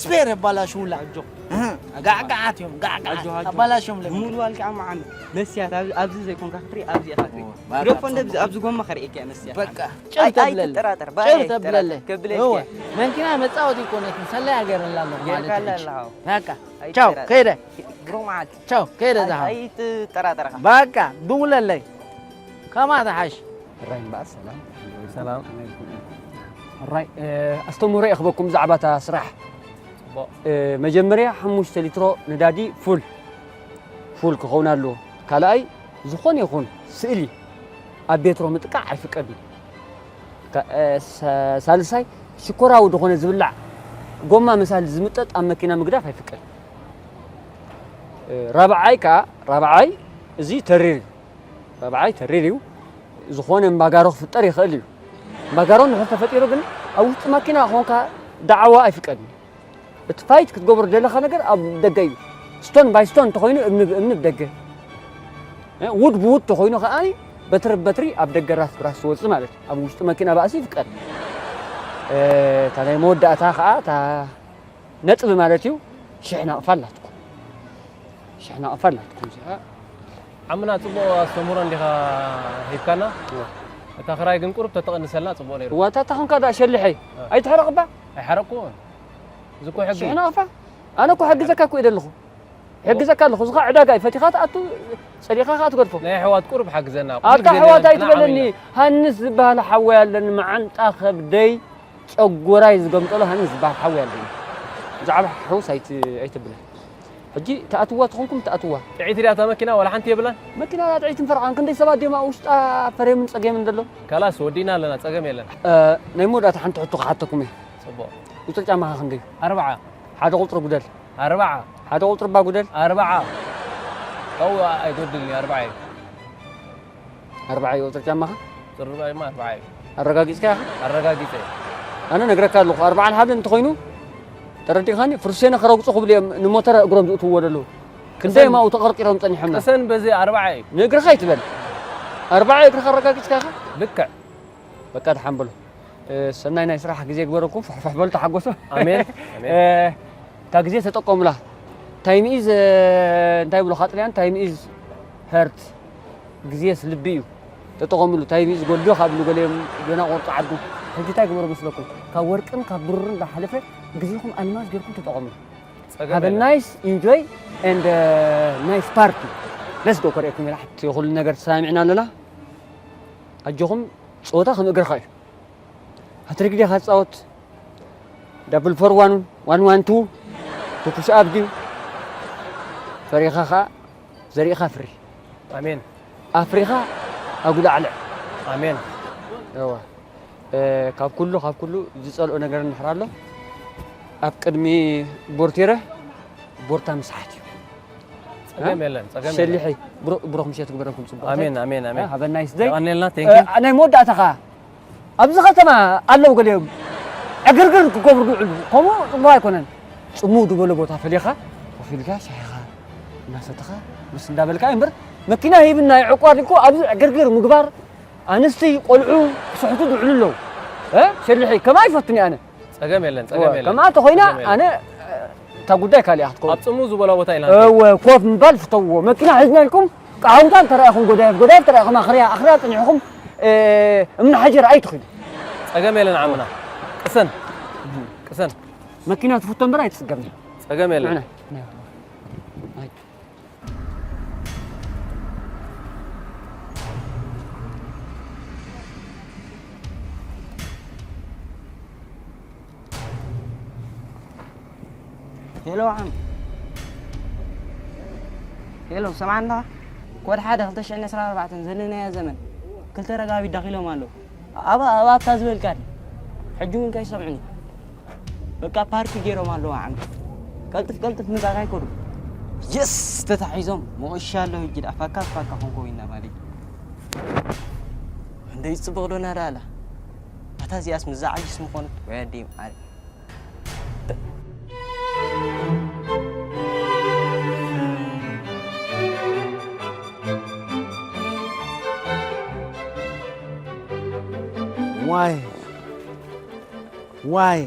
ስፔር የባላሹላ። ኣጆ። እህ፣ ጋዕጋዓት እዮም፣ ጋዕጋዓት። ኣጆ፣ ኣጆ። ኣባላሹም ለምን? ሙሉ ኣልካ ዓሚ ዓሚ። መስያት ኣብ-፣ ኣብዚ ዘይኮንካ ክትርኢ፣ ኣብዚ ኢኻ ትርኢ። እወ፣ ባካ ግደፎ እንደ ትሰምዑ። ኣብዚ ጎማ ከርእየካ እየ መስያት። በቃ። ጭር ኣይ-፣ ተብለለ። ኣይትጠራጠር፣ ባይ ጭር ኣይትጠራጠር። ተብለለ። ከብለልኪ እወ። እየ። መንኪና መጻወቲ ይኮነት፣ ሰላይ ሃገር ኣላ ኣለኹ ማለት ጌርካ እዩ። ኣለኻ። በቃ። ኣይትጠራጠር። ቻው፣ ከይደ። ብሩኽ መዓልቲ። ቻው፣ ከይደ ኣይ-፣ ዝሃብ። ኣይትጠራጠር ኢኻ። በቃ፣ ድውለለይ። ከማ ትሓሽ። ራይ እምበኣር ሰላም። ሰላም። ራይ፣ እ፣ ኣስተምህሮ እየ ክበኩም ብዛዕባ እታ ስራሕ። ጽቡቕ። እ፣ መጀመርያ ሓሙሽተ ሊትሮ ነዳዲ ፉል፣ ፉል ክኸውን ኣለዎ። ካልኣይ፣ ዝኾነ ይኹን ስእሊ ኣብ ቤትሮ ምጥቃዕ ኣይፍቀድን። ካ-፣ እ፣ ሳ-፣ ሳልሳይ፣ ሽኮራዊ ዝኾነ ዝብላዕ ጎማ መሳሊ ዝምጠጥ ኣብ መኪና ምግዳፍ ኣይፍቀድን። እ፣ ራብዓይ ከኣ፣ ራብዓይ፣ እዚ ተሪር እዩ። ራብዓይ ተሪር እዩ። ዝኾነ እምባጋሮ ክፍጠር ይኽእል እዩ። እምባጋሮ እንድሕር ተፈጢሩ ግን ኣብ ውሽጢ ማኪና ኮንካ ዳዕዋ ኣይፍቀድን። እቲ ፋይት ክትገብሮ ደለኻ ነገር ኣብ ደገ እዩ። ስቶን ባይ ስቶን እንተኾይኑ እምኒ ብእምኒ ብደገ። እ፣ ውድ ብውድ እንተኾይኑ ከኣ በትሪ ብበትሪ ኣብ ደገ ራስ ብራስ ዝወጽእ ማለት እዩ። ኣብ ውሽጢ መኪና ባእሲ ይፍቀድ። እ፣ እታ ናይ መወዳእታ ከኣ እታ ነጥቢ ማለት እዩ። ሽሕ ናቕፋ ኣላትኩም። ሽሕ ናቕፋ ኣላትኩም እዚኣ። ዓምና ጽቡቕ ኣስተምህሮ እንዲኻ ሂብካና። እዋ። እታ ክራይ ግን ቁሩብ ተተቐንሰልና ጽቡቕ ነይሩ። እዋ፣ እታ ተኾንካ ደኣ ሸልሐይ። እ። ኣይትሕረቕባ። ኣይሓረቕኩ። እዚ እኮ ሕጊ ሽሕ እዩ። ናቕፋ? ኣነ እኮ ሕግዘካ እኮ እየ ዘለኹ። ሕግዘካ ኣለኹ። እዚ ኸኣ ዕዳጋ እዩ። ፈቲኻ ትኣቱ፣ ጸሊእኻ ኸኣ ትገድፎ። ናይ ኣሕዋት ቁሩብ ሓግዘና። ኩሉ ኣታ ግዜ ኣሕዋት ንሕና ኣይትበለኒ። ዓሚና። ሃንስ ዝበሃል ሓወይ ኣለኒ፣ መዓንጣ ከብደይ ጨጎራይ ዝገምጠሎ ሃንስ ዝበሃል ሓወይ ኣለኒ። ብዛዕባ ሓውስ ኣይት-፣ ኣይተብለኒ። ሕጂ ትኣትዋ ተኾንኩም ትኣትዋ። ጥዕይቲ ድያ እታ መኪና? ዋላ ሓንቲ የብላን? መኪና ጥዕይትን ፈረቓን። ክንደይ ሰባት ድዮም ኣብ ውሽጣ ፈሬምን ጸገምን ዘሎ? ካላስ ወዲእና ኣለና፣ ጸገም የለን። እ፣ ናይ መወዳእታ ሓንቲ ሕቶ ክሓተኩም እየ። ጽቡቕ። ቁጽሪ ጫማኻ ክንደይ እዩ? ኣርብዓ። ሓደ ቁጽሪ ጉደል። ኣርብዓ። ሓደ ቁጽሪ እባ ጉደል። ኣርብዓ። ካብኡ ኣይጎድልን እዩ፣ ኣርብዓ እዩ። ኣርብዓ እዩ ቁጽሪ ጫማኻ? ቁጽሪ ጫማ ኣርብዓ እዩ። ኣረጋጊጽካ ኢኻ? ኣረጋጊጸ። ኣነ ነግረካ ኣለኹ፣ ኣርብዓን ሓደን እንተኾይኑ፣ ተረዲኻኒ? ፍርሴነ ክረግጹ ክብሉ እዮም ንሞተር እግሮም ዝእትውዎ ዘለዉ። ክንደይ ቅሰን፣ ማኡ ተቐርቂሮም ጸኒሖምና። ቅሰን በዚ ኣርብዓ እዩ። ንእግርኻ ኣይትበል። ኣርብዓ እግርኻ ኣረጋጊጽካ ኢኻ? ልክዕ። በቃ ደሓን በሉ። እ፣ ሰናይ ናይ ስራሕ ግዜ ይግበረልኩም። ፍሕፍሕ በሉ፣ ተሓጎሱ። ኣሜን፣ ኣሜን። እ፣ እታ ግዜ ተጠቀሙላ። ታይም ኢዝ፣ እ፣ እንታይ ይብሉኻ ጥልያን? ታይም ኢዝ ሀርት። ግዜስ ልቢ እዩ። ተጠቐሙሉ። ታይም ኢዝ ጎልዶ ካብ ዝብሉ ገሊኦም ደናቑር ጸዓዱ። ሕጂ እንታይ ግበሩ መስለኩም? ካብ ወርቅን ካብ ብሩርን ዝሓለፈ ግዜኹም ኣልማዝ ጌርኩም ተጠቐሙ። ጸገም Have a የለን። Nice enjoy and nice party. Let's go። ከርእየኩም ኢላ። እቲ ኩሉ ነገር ተሰማሚዕና ኣለና። ኣጆኹም፣ ጸወታ ከም እግርኻ እዩ። ሃትሪክ ዲኻ ትጻወት? ዳብል ፎር ዋን፣ ዋን ዋን ቱ፣ ቱ ፑሽ ኣፕ ድዩ? ፈሪኻ ኸኣ ዘሪእኻ ፍሪ። ኣሜን። ኣፍሪኻ ኣጉላዕልዕ። ኣሜን። እዋ። እ፣ ካብ ኩሉ፣ ካብ ኩሉ ዝጸልኦ ነገር እንድሕር ኣሎ፣ ኣብ ቅድሚ ቦርቴረ ቦርታ ምስሓት እዩ። ጸገም እ? የለን፣ ጸገም የለን። ሸሊሐይ፣ ብሩ-፣ ብሩኽ ምሸት ክግበረልኩም ጽቡቕ። ኣሜን፣ ኣሜን፣ ኣሜን። እ፣ have a nice day። የቐንየልና፣ እ፣ thank you። ናይ መወዳእታ ኸኣ ኣብዚ ከተማ ኣለዉ ገሊኦም ዕግርግር ክገብሩ ዝውዕሉ፣ ከምኡ ጽቡቕ ኣይኮነን። ጽምው ዝበለ ቦታ ፈሊኻ፣ ኮፍ ኢልካ ሻሂኻ እናሰተኻ፣ ምስ እንዳበልካ እምበር፣ መኪና ሂብና ይዕቋር እኮ ኣብዚ ዕግርግር ምግባር፣ ኣንስቲ፣ ቆልዑ ክስሕቱ ዝውዕሉ ኣለዉ። እ? ሸልሒ፣ ከምኣ ይፈቱን እየ ኣነ። ጸገም የለን፣ እወ፣ ጸገም የለን። ከምኣ ተኾይና ጸገም የለን። ኣነ፣ እታ ጉዳይ ካልእ እያ ክትከውን። ኣብ ጽምው ዝበለ ቦታ ኢና እወ፣ ኮፍ ምባል ፍተውዎ። መኪና ሒዝና ኢልኩም ቃውንታ እንተ ረኣኹም ጎዳይፍ፣ ጎዳይፍ እንተ ረኣኹም ኣኽርያ፣ ኣኽርያ ጽኒሕኹም፣ እ፣ እምኒ ሓጀር ኣይትኺዱ። ጸገም የለን ዓምና። ቅሰን። ቅሰን። መኪና ትፍቶ እምበር ኣይትጽገምን። ጸገም የለን። ንዕና። ሄሎ ዓም። ሄሎ፣ ሰማዕና? ኮድ ሓደ ክልተ ሽሕን ዕስራን ኣርባዕተን ዘለናዮ ዘመን ክልተ ረጋቢት ዳኺሎም ኣለዉ። ኣብ፣ ኣብ ኣታ ዝበልካ ድዩ? ሕጂ እውን ከይሰምዑኒ። በቃ ፓርቲ ገይሮም ኣለዉ ዓም። ቀልጥፍ ቀልጥፍ ምጻእ ኣይከዱ። የስ! ተታሒዞም። መወሻ ኣለዉ ሕጂ ደኣ ፋካ ፋካ ኮንኮ ኢና ማለት እዩ። እንደይ ጽቡቕ ዶ ናዳ ኣላ? ኣታ እዚኣስ ምዛ ዓጅስ ምኾነት ወይ ኣደይ ማዓረይ። ዋይ፣ ዋይ፣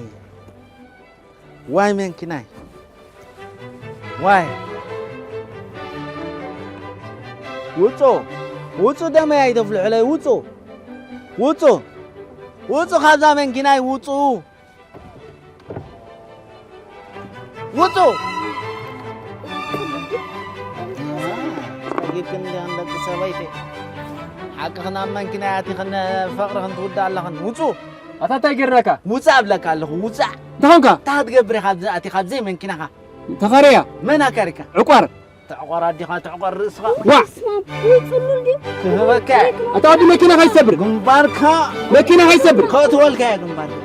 ዋይ መንኪናይ፣ ዋይ። ውጹ፣ ውጹ፣ ደመይ ኣይተፍልሑለይ፣ ውጹ፣ ውጹ፣ ውጹ፣ ካብዛ መንኪናይ ውጹ። ውጹ! ጸጊብክን እንዲኽን ደቂ ሰበይቲ። ሓቅኽን ኣብ መንኪና ኣቲኽን ፍቕርኽን ትውድኣ ኣለኽን። ውጹ! ኣታ እንታይ ገይርናካ? ውጻእ እብለካ ኣለኹ፣ ውጻእ! እንታይ ኾንካ? እንታይ ክትገብር ኢኻ ኣብዚ ኣቲኻ፣ ኣብዘይ መንኪናኻ? ተኸርያ። መን ኣከሪካ? ዕቋር። ተዕቆር ኣዲኻ፣ ተዕቆር ርእስኻ። ዋዕ! ስማም፣ ወይ ጽሉል ድዩ? ክህበካ። ኣታ ወዲ መኪና ከይሰብር። ግንባርካ። መኪና ከይሰብር። ከእትወልካ እየ ግንባርካ።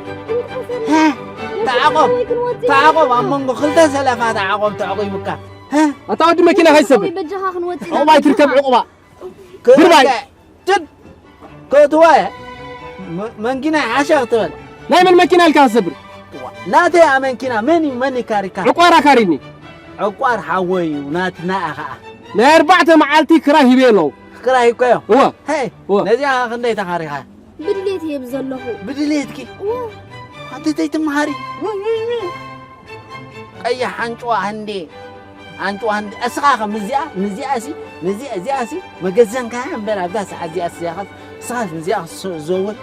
ሃ? ተዓቆብ። ወይ ክንወጽእ ተዓቆብ፣ ኢና። ኣብ መንጎ ክልተ ሰለፋ ተዓቆብ፣ ተዕቂቡካ። ሃ? ኣታ ወዲ መኪና ከይሰብር። ወይ በጃኻ ክንወጽእ ኢና። ዕቑባ ይትርከብ፣ ዕቑባ። ክህበካ። ድርባይ። ትድ! ከእትዋ እየ። መ-፣ መንኪና ሓሻ ክትበል። ናይ መን መኪና ኢልካ ክትሰብር? ናተይ እያ መንኪና። መን እዩ፣ መን እዩ ካሪካ? ዕቋር ኣካሪኒ። ዕቋር ሓወይ እዩ፣ ናትና እያ ኸዓ። ናይ ኣርባዕተ መዓልቲ ክራይ ሂበዮ ኣለኹ። ክራይ እኮ እዮ። እወ። ሄይ፣ እወ። ነዚኣ ኸ ክንደይ ተኻሪኻ? ብድሌት እየ ዘለኹ። ብድሌትኪ? እወ። ኣንተ ተይትመሃሪ። ቀይሕ ኣንጭዋ ህንዴ፣ ኣንጭዋ ህንዴ። እስኻ ኸ ምስዚኣ፣ ምስዚኣ ሲ፣ ምስዚኣ፣ እዚኣ ሲ፣ መገዘንካያ እምበር ኣብዛ ሰዓት እዚኣ ሲ፣ እዚኣ ኸ፣ እስኻ ምስዚኣ ኸ ስ-፣ ዘውር።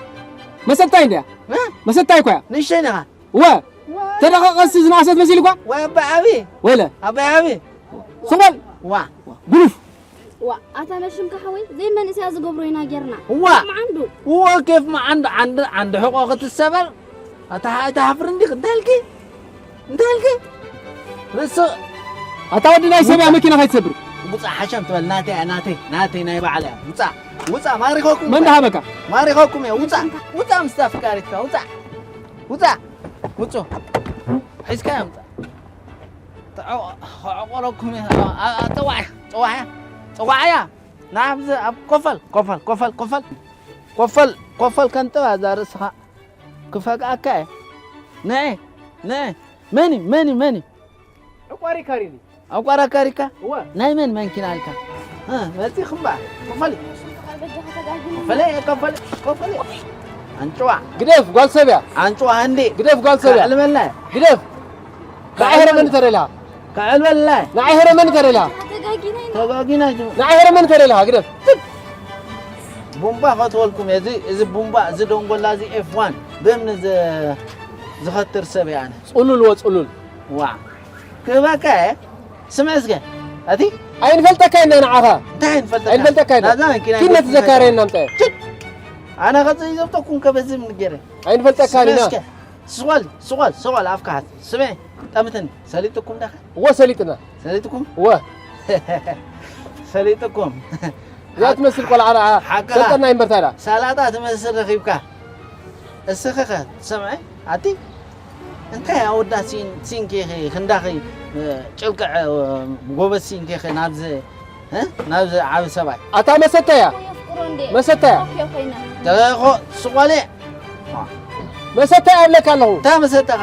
መሰታይ እንድያ። እ? መሰታይ እኮ እያ። ንእሽተይ ዲኻ? ወ-፣ ተደቐቐሲ ዝነኣሰት መሲልኳ? ወይ ኣባ ዓቢ። ወይለ። ኣባ ዓቢ። ስቕ በል። ዋ። ጉኑፍ። ዋ፣ ኣታ ነሽምካ ሓወይ፣ ዘይመንእሰያ ዝገብሮ ኢና ጌርና። ዋ! ኬፍ መዓንዱ። ዋ፣ ኬፍ መዓንዱ፣ ዓንዲ፣ ዓንዲ ሕቖ ክትሰበር። ኣታ፣ ኣታ ሓፍሪ እንዲኽ፣ እንታይ ኢልኪ? እንታይ ኢልኪ? ርእሱ ኣታ ወዲ ናይ ሰብያ መኪና ከይትሰብር። ውጻእ ሓሸም ትበል፣ ናተይ፣ ናተይ፣ ናተይ ናይ ባዕለይ። ውጻእ፣ ውጻእ፣ ማሪኸኩም መን እየ። ደሃበካ? ማሪኸኩም እየ፣ ውጻእ፣ ውጻእ ምስታ ፍቃሪትካ፣ ውጻእ። ውጻእ፣ ውጹ። ሒዝካዮ ምጻእ። ተዐ-፣ ከዐቆረኩም እየ። ኣ-፣ ኣ-፣ ጸዋዕያ፣ ጸዋዕያ፣ ጸዋዕያ። ንዓብዚ ኣብ ኮፈል፣ ኮፈል፣ ኮፈል፣ ኮፈል፣ ኮፈል፣ ኮፈል ከንጥባ እዛ ርእስኻ ክፈግኣካ እየ። ንዒ፣ ንዒ። መን እዩ? መን እዩ? መን እዩ? ዕቋሪ ካሪኒ። ዕቋር ኣካሪካ? እወ። ናይ መን መንኪና ኣልካ? እ፣ መጺኹም በኣ። ኮፈሊ። ኮፈሊ፣ ኮፈሊ፣ ኮፈሊ። ኣንጭዋ። ግደፍ፣ ጓል ሰብያ። ኣንጭዋ እንዲ። ግደፍ፣ ጓል ሰብያ። ክዕልመላ። ግደፍ። ንዓይ ሄረ መን ተደልያ? ክዕልመላ። ንዓይ ሄረ መን ተደልያ? ተጋጊና ኢና። ተጋጊና ጅማ። ንዓይ ሄረ መን ተደልያ? ግደፍ። ቡምባ ከትወልኩም እየ። እዚ፣ እዚ ቡምባ፣ እዚ ደንጎላ፣ እዚ ኤፍ ዋን ብእምኒ ዝ-፣ ዝኸትር ሰብ እየ ኣነ። ጽሉል ወጽሉል። ዋ። ክህበካ እየ። ስምዕ እስከ። ኣቲ? ኣይንፈልጠካ ኢና ንዓኻ። እንታይ ኣይንፈልጠካ? ኣይንፈልጠካ ኢና። ናዛ መኪና ኪድ ነቲ ይዘካረየና ኣምፀ። ችድ! ኣነ ኸዚ ይዘብጠኩም ከበዝም ንገረ። ኣይንፈልጠካ ስምዕ ኢና። እስከ። ስቆል፣ ስቆል፣ ስቆል፣ ኣፍካ ሃት። ስምዕ፣ ጠምትን፣ ሰሊጥኩም ዳኸ? እወ፣ ሰሊጥና። ሰሊጥኩም? እወ። ሰሊጥኩም። እዛ ትመስል ቆልዓ ረኣ፣ ሓቅኻ። ሰልጠና ይንበርታ ኢላ። ሰላጣ ትመስል ረኺብካ። እስኺ ኸ ትሰምዐ? ኣቲ? እንታይ ኣወዳት ሲን-፣ ሲንኪ ኸ ክንዳኺ፣ እ፣ ጭልቅዕ፣ እ፣ ጎበዝ ሲንኪ ኸ ናብዚ፣ እ? ናብዚ ዓቢ ሰብኣይ። ኣታ መሰተያ። የፍቅሮ እንዴ? መሰተያ። ኦኬ ኮይና። ተኾ-፣ ስቆሌ። መሰተያ እብለካ ኣለኹ። እንታይ መሰተኻ?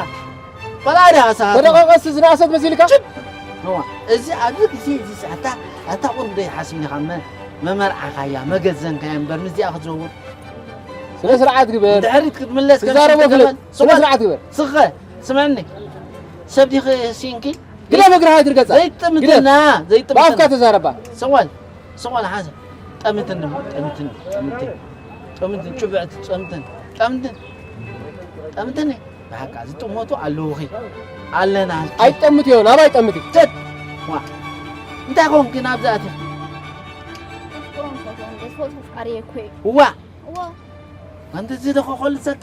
ቆልዓ ዲኻ ንስኻ? ተደቐቐስ ዝነኣሰት መሲልካ? ችድ! እዋ፣ እዚ ኣብዚ ግዜ እዚ ኣታ፣ ኣታ ቁሩብ ዶ ይሓስብኒ ኢኻ? መ-፣ መመርዓኻያ፣ መገዘንካያ እምበር ምስዚኣ ክትዘውር። ስነ ስርዓት ግበር። ድሕሪት ክትምለስ ከም ትዛረቦ ሽንቲ ፍለጥ። ገመል። ስነ ስርዓት ግበር። ስኸ፣ ስምዕኒ። ሰብ ዲኺ ሲንኪ? ግደፍ እግርኻ ኣይትርገጻ። ዘይጥምትና፣ ግደፍ። ዘይጥምትና። ብኣፍካ ተዛረባ። ስቕ በል፣ ስቕ በል ሓንሳብ። ጠምትን፣ ጠምትን፣ ጠምትን። ጠምትን፣ ጭብዕቲ፣ ጠምትን፣ ጠምትን። ጠምትን። ብሓቃ ዝጥመቱ ኣለዉኺ። ኣለና። ኣይጠምት እዮ፣ ናባይ ጠምት እዩ። ትት! ዋ። እንታይ ኾንኪ ናብዚ ኣቲኺ? ፍቅሮም ፈትዎም፣ ደስ በሉ ተፍቃሪ እኮ እዩ። ዋ። ዋ። ኣንቲ እዚ ዶ ከኾልሰኪ?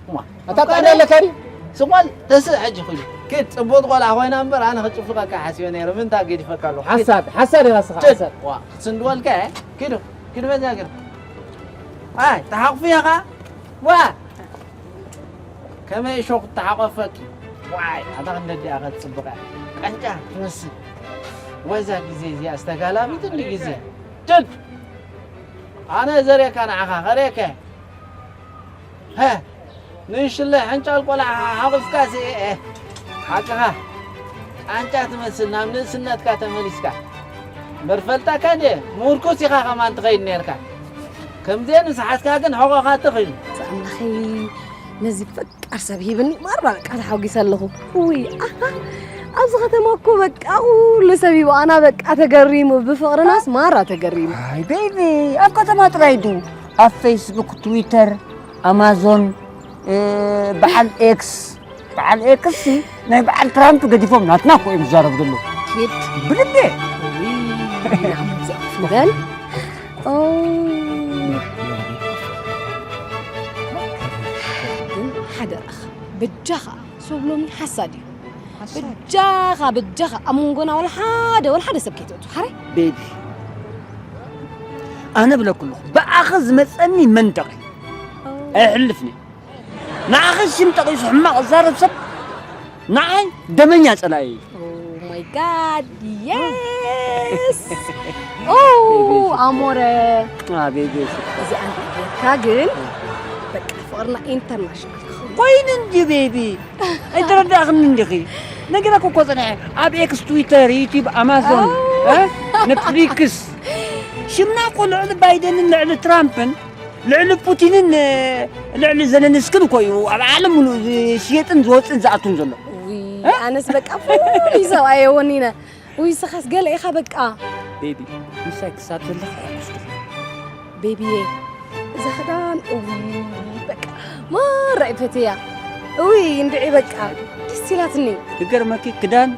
ዋ። ኣታ ጣዕሚ ኣለካ ድዩ? ስቕ በል፣ ተስእ ሕጂ ኹሉ። ኪድ፣ ጽቡቕ ቆልዓ ኮይና እምበር ኣነ ክጭፍለቀካ ሓሲበ ነይረ። ምንታ ገዲፈካ ኣለኹ። ሓሳድ፣ ሓሳድ ኢኻ ንስኻ፣ ችድ። ሓሳድ። ዋ፣ ክትስንድወልካ እየ። ኪዱ፣ ኪዱ በዚያ ገር። ኣይ፣ ተሓቑፊ ኢኻ? ዋ። ከመይ እሾኽ ተሓቆፈኪ? ዋይ፣ ኣታ ክንደዲኣ ከትጽብቕ እያ። ቃንጫ ትመስል። ወዛ ግዜ እዚኣ ዝተጋላቢጥኒ ግዜ። ችድ! ኣነ ዘርእየካ ንዓኻ፣ ከርእየካ። ሀ፣ ንእሽለ ሕንጫል ቆልዓ ሓቑፍካ ሲ፣ እ፣ ሓቅኻ። ቃንጫ ትመስል፣ ናብ ንእስነትካ ተመሊስካ። እምበር ፈልጠካ እንድየ፣ ምውርኩስ ኢኻ ከማን ትኸይድ ነርካ። ከምዚኤን ምስ ሓዝካ ግን ሕቖኻ ትኽ ኢሉ። ኣምላኸይ፣ ነዚ ፈቃር ሰብ ሂብኒ፣ ማራ በቃ ተሓጒሰ ኣለኹ። ውይ፣ ኣሃ፣ ኣብዚ ከተማ እኮ በቃ ኩሉ ሰብ ሂቡ፣ ኣና በቃ ተገሪሙ፣ ብፍቕርናስ ማራ ተገሪሙ። ኣይ ቤቢ፣ ኣብ ከተማ ጥራይ ድዩ? ኣብ ፌስቡክ፣ ትዊተር፣ ኣማዞን፣ እ፣ በዓል ኤክስ፣ በዓል ኤክስ ሲ ናይ በዓል ትራምፕ ገዲፎም ናትና እኮ እዮም ዝዛረቡ ዘለዉ። ኪድ። ብልቤ። ውይ፣ ናብዚ ኣፍ ንበል። ኦ። ግን ሓደራኻ፣ በጃኻ፣ ሰብ ሎሚ ሓሳድ እዩ። ሓሳድ? በጃኻ፣ በጃኻ፣ ኣብ መንጎና ወላ ሓደ፣ ወላ ሓደ ሰብ ከይተእቱ፣ ሓራይ? ቤቢ፣ ኣነ ብለኩ ኣለኹ፣ ብኣኺ ዝመጸኒ መንደቕ እዩ። ኦ። ኣይሕልፍን እየ። ንዓኺ ሽም ጠቒሱ ሕማቕ ዝዛረብ ሰብ ንዓይ ደመኛ ጸላኢ እዩ። Oh my God, yes! Oh, ኣሞረ። ኣቤት፣ ቤት። እዚኣ እንተጌርካ ግን በቃ ፍቕርና ኢንተርናሽናል ክኸውን። ኮይኑ እንጂ ቤቢ፣ ኣይተረዳእኽኒ እንዲኺ። ነጊረኪ እኮ ጸኒሐ። ኣብ ኤክስ፣ ትዊተር፣ ዩቲዩብ፣ ኣማዞን፣ ኣው። እ? ኔትፍሊክስ። ሽምና እኮ ልዕሊ ባይደንን ልዕሊ ትራምፕን ልዕሊ ፑቲንን፣ እ፣ ልዕሊ ዘለንስክን እኮ እዩ ኣብ ዓለም ሙሉእ ዝሽየጥን ዝወፅእን ዝኣቱን ዘሎ። ውይ፣ እ? ኣነስ በቃ ፍሉይ ሰብኣይ እየ ወኒነ። ውይ፣ ስኻስ ገለ ኢኻ በቃ። ቤቢ፣ ምሳይ ክሳብ ዘለኻ እየ ክስቱኽ። ቤቢየ፣ እዛ ክዳን፣ እውይ፣ በቃ ማራ እየ ፈትያ። እውይ፣ እንድዒ በቃ ደስ ኢላትኒ። ይገርመኪ፣ ክዳን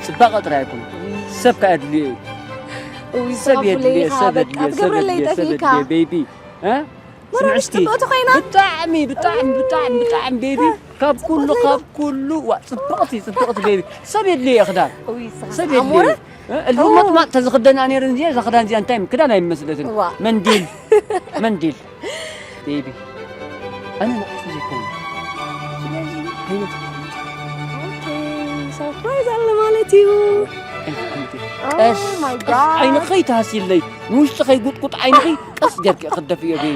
ፅባቐ ጥራይ ኣይኮነን፣ ሰብ ከኣ የድልዮ እዩ። እውይ፣ ሰብ ስኻ የድልዮ፣ ፍሉይ ኢኻ ሰብ በቃ፣ የድልዮ፣ ሰብ ትገብረለይ የድልዮ፣ ሰብ ጠፊእካ። የድልዮ፣ ቤቢ። እ? መርዓ ስምዕስቲ፣ ጽብቕቲ ኮይና? ብጣዕሚ፣ ብጣዕሚ፣ ብጣዕሚ፣ ብጣዕሚ ቤቢ። እ፣ ካብ ጽብቕቲ ኩሉ፣ ኮይና? ካብ ኩሉ፣ ዋ፣ ጽብቕቲ፣ ጽብቕቲ ቤቢ። ሰብ የድልዮ እየ ክዳን። እውይ፣ ስኻ ሰብ የድልዮ ኣሞረ? እየ። እ፣ እሉ ኦ። መጥማጥ ተዝኽደና ነይረን እዚኣ፣ እዛ ክዳን እዚኣ እንታይ ክዳን ኣይመስለትን። ዋ። መንዲል፣ መንዲል። ቤቢ። ኣነ ንዓኺ ዘይኮነ። ስለዚ፣ ዓይነት ኦኬ፣ ሰርፕራይዝ ኣለ ማለት እዩ። ቀስ፣ Oh my ቀስ፣ God። ዓይንኺ ከይትሃስይለይ። ንውሽጢ ከይጉጥጉጥ ዓይንኺ ቀስ ጌርኪ ክደፍዮ ቤቢ።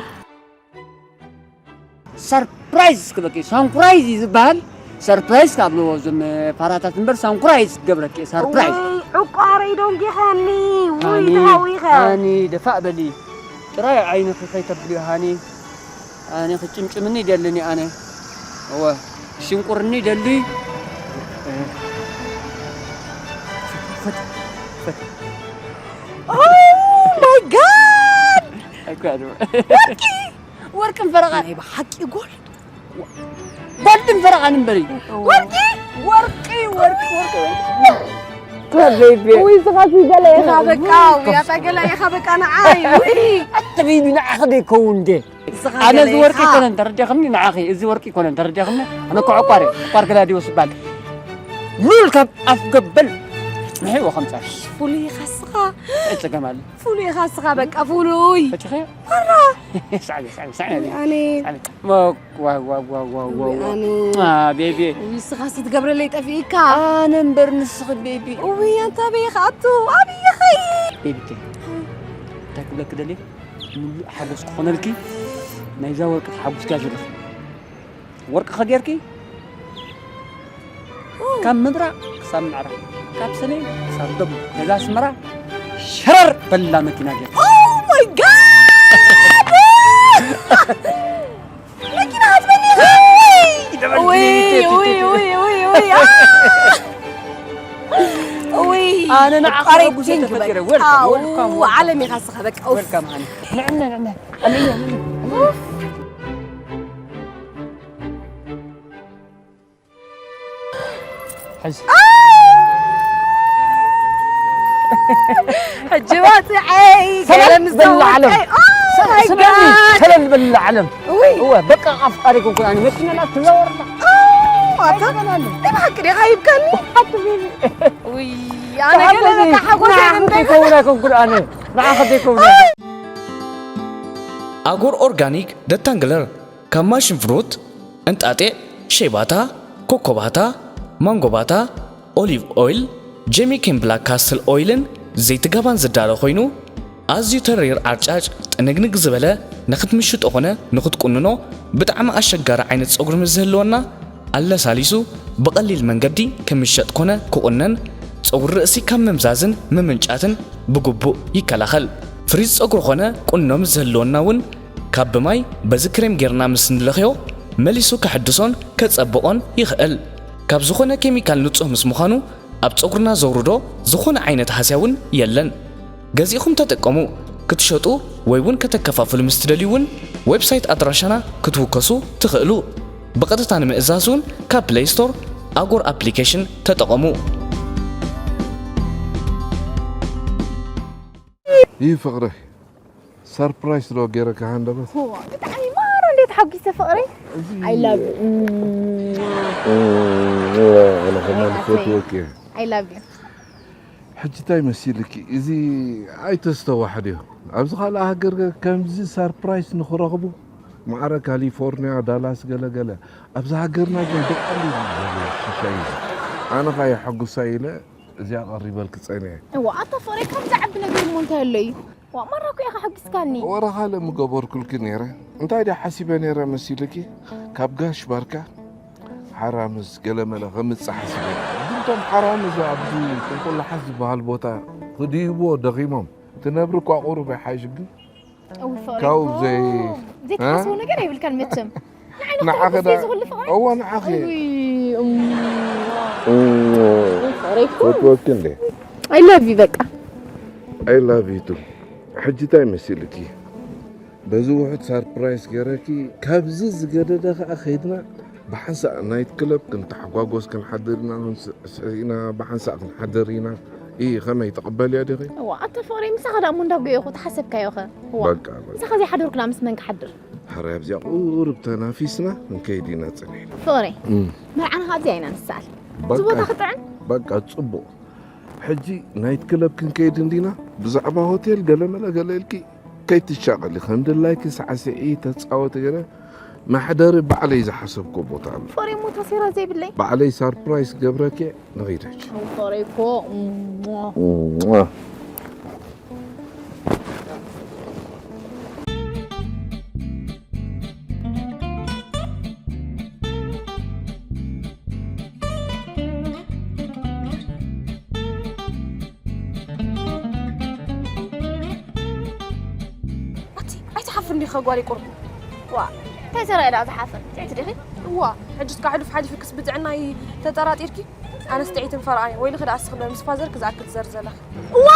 ሰርፕራይዝ ክብለኪ፣ ሳንኩራይዝ እዩ ዝበሃል። ሰርፕራይዝ ካብ ዝብልዎ እዞም ፋራታት እምበር ሳንኩራይዝ ክገብረኪ፣ ሰርፕራይዝ። ውይ፣ ዕቋረይ ደንጊኻኒ። ውይ፣ ሃኒ፣ ተሃዊኸ። ሃኒ፣ ደፋእ በሊ። ጥራይ ዓይንኺ ከይተብልዮ ሃኒ። ኣነ ክጭምጭምኒ ይደልኒ ኣነ። እወ፣ ሽንቁርኒ ይደሊ። ፈት፣ ፈት፣ ፈት። Oh my God! ኣይኮ ያድሮ። ወርቂ፣ ወርቅን ፈረቓን። ናይ ብሓቂ ጎልድ። ጎልድን ፈረቓን እምበሪ። ወርቂ፣ ወርቂ፣ ወርቂ፣ ወርቂ። ከበይቤ። ውይ፣ ስኻ ዝገለ ኢኻ በቃ፣ ውይ፣ ኣታ ገለ ኢኻ በቃ፣ ንዓይ፣ ውይ። ኣትበይቢ፣ ንዓኺ ደይከውን እንዴ? ስኻ ኣነ ገለ እዚ ወርቂ ኢኻ። ኣይኮነን፣ ተረዲእኽኒ፣ ንዓኺ። እዚ ወርቂ ኣይኮነን፣ ተረዲእኽኒ። ኣነ እኮ ዕቋር እየ፣ ዕቋር ገላዲዮስ ይባል። ሉል ካብ ኣፍ ገበል ንሕዎ ከምጻ። ፍሉይ ኢኻ ስኻ። እንታይ ጸገም ኣሎ? ፍሉይ ኢኻ ስኻ፣ በቃ፣ ፍሉይ። ፈቲኸዮ? ኣራ። ሳዕቢ፣ ሳዕቢ፣ ሳዕቢ። ኣነ። ሳዕቢ። ዋ፣ ዋ፣ ዋ፣ ዋ፣ ዋ፣ ዋ። ኣነ። አ፣ ቤቢ። ውይ፣ ስኻ ስትገብረለይ ጠፊእካ። ኣነ እምበር ንስኺ ቤቢ። ውይ፣ ኣንታ ኣበይ ኢኻ ኣቱ? ኣበይ ኢኻ? ቤቢ፣ እንታይ ክብለኪ ደልየ? ምሉእ ሓጎስ ክኾነልኪ፣ ናይዛ ወርቂ ተሓጉስኪ እያ ዘለኺ። ወርቂ ከጌርኪ፣ ካብ ምብራቕ ክሳብ ምዕራብ፣ ካብ ሰሜን ክሳብ ደቡብ፣ ነዛ ኣስመራ ሸረር በላ መኪና ጌርኪ። Oh my God! መኪና ክትበኒ ኢኻ? ውይ! ውይ፣ ውይ፣ ውይ፣ ውይ፣ ውይ፣ ውይ፣ አ! ውይ! ኣነ ንዓኻ ቆሬ ከጉሰ ቲንክ ተፈጢረ። በቃ። ዌልካም፣ ኣው፣ ዌልካም፣ ዌልካም። ዓለም ኢኻ ስኻ በቃ። ኡፍ። ዌልካም፣ ሃኒ። ንዕነ፣ ንዕነ። ኣለየ፣ ኣለየ። ኡፍ። ሕዚ። ሕጂ ባትዐይ፣ ሰላም ገለ ምስ በላ ዓለም። ተወቀይ። ኦ ሰ-፣ ማይ ስምዕኒ፣ ጋድ። ሰላም በላ ዓለም። ውይ። እወ፣ በቃ ኣፍቃሪ ኮንኩን ኣነ መኪና ናት ትዛወርና። ኦ፣ ኣታ፣ ኣይሰማን። ናይ ብሓቂ ዲኻ ሂብካኒ? ውይ፣ ኣነ ገለ ተሓጎሰ በቃ ሓጎሰ ንዓኺ ይብል። ዘይከውን ኣይኮንኩን ኣነ። ንዓኺ ዘይከውን። ኣጎር ኦርጋኒክ ደታንግለር ካብ ማሽን ፍሩት፣ እንጣጢዕ፣ ሸይባታ፣ ኮኮባታ፣ ማንጎባታ፣ ኦሊቭ ኦይል፣ ጀሚኬን ብላክ ካስትል ኦይልን ዘይቲ ጋባን ዝዳሎ ኮይኑ፣ ኣዝዩ ተሪር ዓርጫጭ ጥንግንግ ዝበለ ንኽትምሽጦ ኾነ ንኽትቁንኖ ብጣዕሚ ኣሸጋሪ ዓይነት ጸጉሪ ምስ ዝህልወና፣ ኣለሳሊሱ ብቐሊል መንገዲ ክምሸጥ ኮነ ክቑነን፣ ጸጉሪ ርእሲ ካብ ምምዛዝን ምምንጫትን ብግቡእ ይከላኸል። ፍሪዝ ጸጉሪ ኾነ ቁኖ ምስ ዝህልወና እውን ካብ ብማይ በዚ ክሬም ጌርና ምስ ንለኽዮ መሊሱ ከሕድሶን ከጸብቖን ይኽእል። ካብ ዝኾነ ኬሚካል ንጹህ ምስ ምዃኑ ኣብ ጸጉርና ዘውርዶ ዝኾነ ዓይነት ሃስያ እውን የለን። ገዚእኹም ተጠቀሙ። ክትሸጡ ወይ እውን ከተከፋፍሉ ምስ ትደልዩ እውን ዌብሳይት ኣድራሻና ክትውከሱ ትኽእሉ። ብቐጥታ ንምእዛዝ እውን ካብ ፕለይ ስቶር ኣጎር ኣፕሊኬሽን ተጠቐሙ። ይህ ፍቕረይ፣ ሰርፕራይዝ ዶ ገይረካ ሃንደበት? ሆ፣ ብጣዕሚ ማራ እንዴት ሓጒሰ ፍቕረይ። እዚ I love you። ኣነ ከማን ኣይ፣ ኣተይ። ዝፈትወኪ እየ። I love you። ሕጂ እንታይ መሲልኪ? እዚ ኣይተስተዋሕድዮ። ኣብዚ ካልእ ሃገር ከምዚ ሰርፕራይዝ ንኽረኽቡ ማዕረ ካሊፎርኒያ፣ ዳላስ፣ ገለ ገለ። ኣብዚ ሃገርና ግን ብቐሊሉ ሽሻይ እዩ። ኣነ ኸኣ የሐጉሳ ኢለ እዚኣ ቀሪበልኪ ጸኒሐ። እዋ፣ ኣታ ፍቕረይ፣ ካብ ዝዓቢ ነገር እሞ እንታይ ኣሎ እዩ? ዋ፣ ማራ እኮ ኢኻ ሓጒስካኒ። ወረ ካልእ ምገበርኩልኪ ነይረ። እንታይ ድየ ሓሲበ ነይረ መሲልኪ? ካብ ጋሽ ባርካ ሓራምዝ ገለመለ ከምጽእ ሓሲበ። ግን እቶም ሓራምዝ ኣብዚ ጥንቁላሓት ዝበሃል ቦታ ክድይብዎ ደኺሞም። ትነብሪ እኳ ቁሩብ ይሓይሽ ግን እው፣ ፍቕረይ ካብኡ እኮ ዘይ-፣ ዘይትሓስቦ እ? ነገር ኣይብልካን መቸም። ንዓይ ንዓኺ ንኽትሕግዝ ዳ-፣ ዝኽእል ፍቕረይ? እወ፣ ንዓኺ። እውይ፣ እም። እም። ፍቕረይ እኮ። ፈትወኪ እንዴ? I love you በቃ። I love you too። ሕጂ እንታይ መሲልኪ? በዚ ውሑድ ሳርፕራይዝ ገይረኪ፣ ካብዚ ዝገደደ ኸኣ ከይድና ብሓንሳእ ናይት ክለብ ክንተሓጓጎስ ክንሓድር ኢና፣ ክንስዕስዕ ኢና፣ ብሓንሳእ ክንሓድር ኢና። ኢ፣ ኸመይ ትቕበልዮ ዲኺ? እዋ፣ ኣታ ፍቕረይ፣ ምሳኻ ደኣ እሞ እንዳጎየኹ ተሓሰብካዮ ኸ? እዋ፣ በቃ፣ በቃ። ምሳኻ ዘይሓደርኩ ደኣ ምስ መን ክሓድር? ሕራይ ኣብዚኣ ቁሩብ ተናፊስና ክንከይድ ኢና ጸኒሕና። ፍቕረይ፣ እም። መርዓና ኸኣ ኣብዚኣ ኢና ንሰኣል። በቃ፣ እዚ ቦታ ክጥዕም? በቃ፣ ጽቡቕ። ሕጂ ናይት ክለብ ክንከይድ እንዲና? ብዛዕባ ሆቴል ገለ መለ ገለ ኢልኪ ከይትሻቐሊ፣ ከም ድላይኪ ሳዕስዒ፣ ተጻወቲ ገለ መሕደሪ ባዕለይ ዝሓሰብኩ ቦታ ኣሎ። ፍቕረይ እሞ ታሴራ ዘይብለይ? ባዕለይ ሳርፕራይዝ ክገብረኪ ንኺድ ሕጂ። ፍቕረይ እኮ፣ እሟ። እሟ። ኣቲ፣ ኣይትሓፍር እንዲኻ ጓለይ ቁሩብ። ዋ፣ እንታይ ሰሪሐ ደኣ ዝሓፍር? ጥዕይቲ ዲኺ? እዋ፣ ሕጂ እስካ ሕሉፍ ሓሊፉ ክስ ብጥዕናይ ተጠራጢርኪ? ኣነስ ጥዒትን ፈርኣይ ወይ ልኽዳ ኣስኽበ ምስ ፋዘር ክዝኣክል ዘር ዘለኽ። ዋ!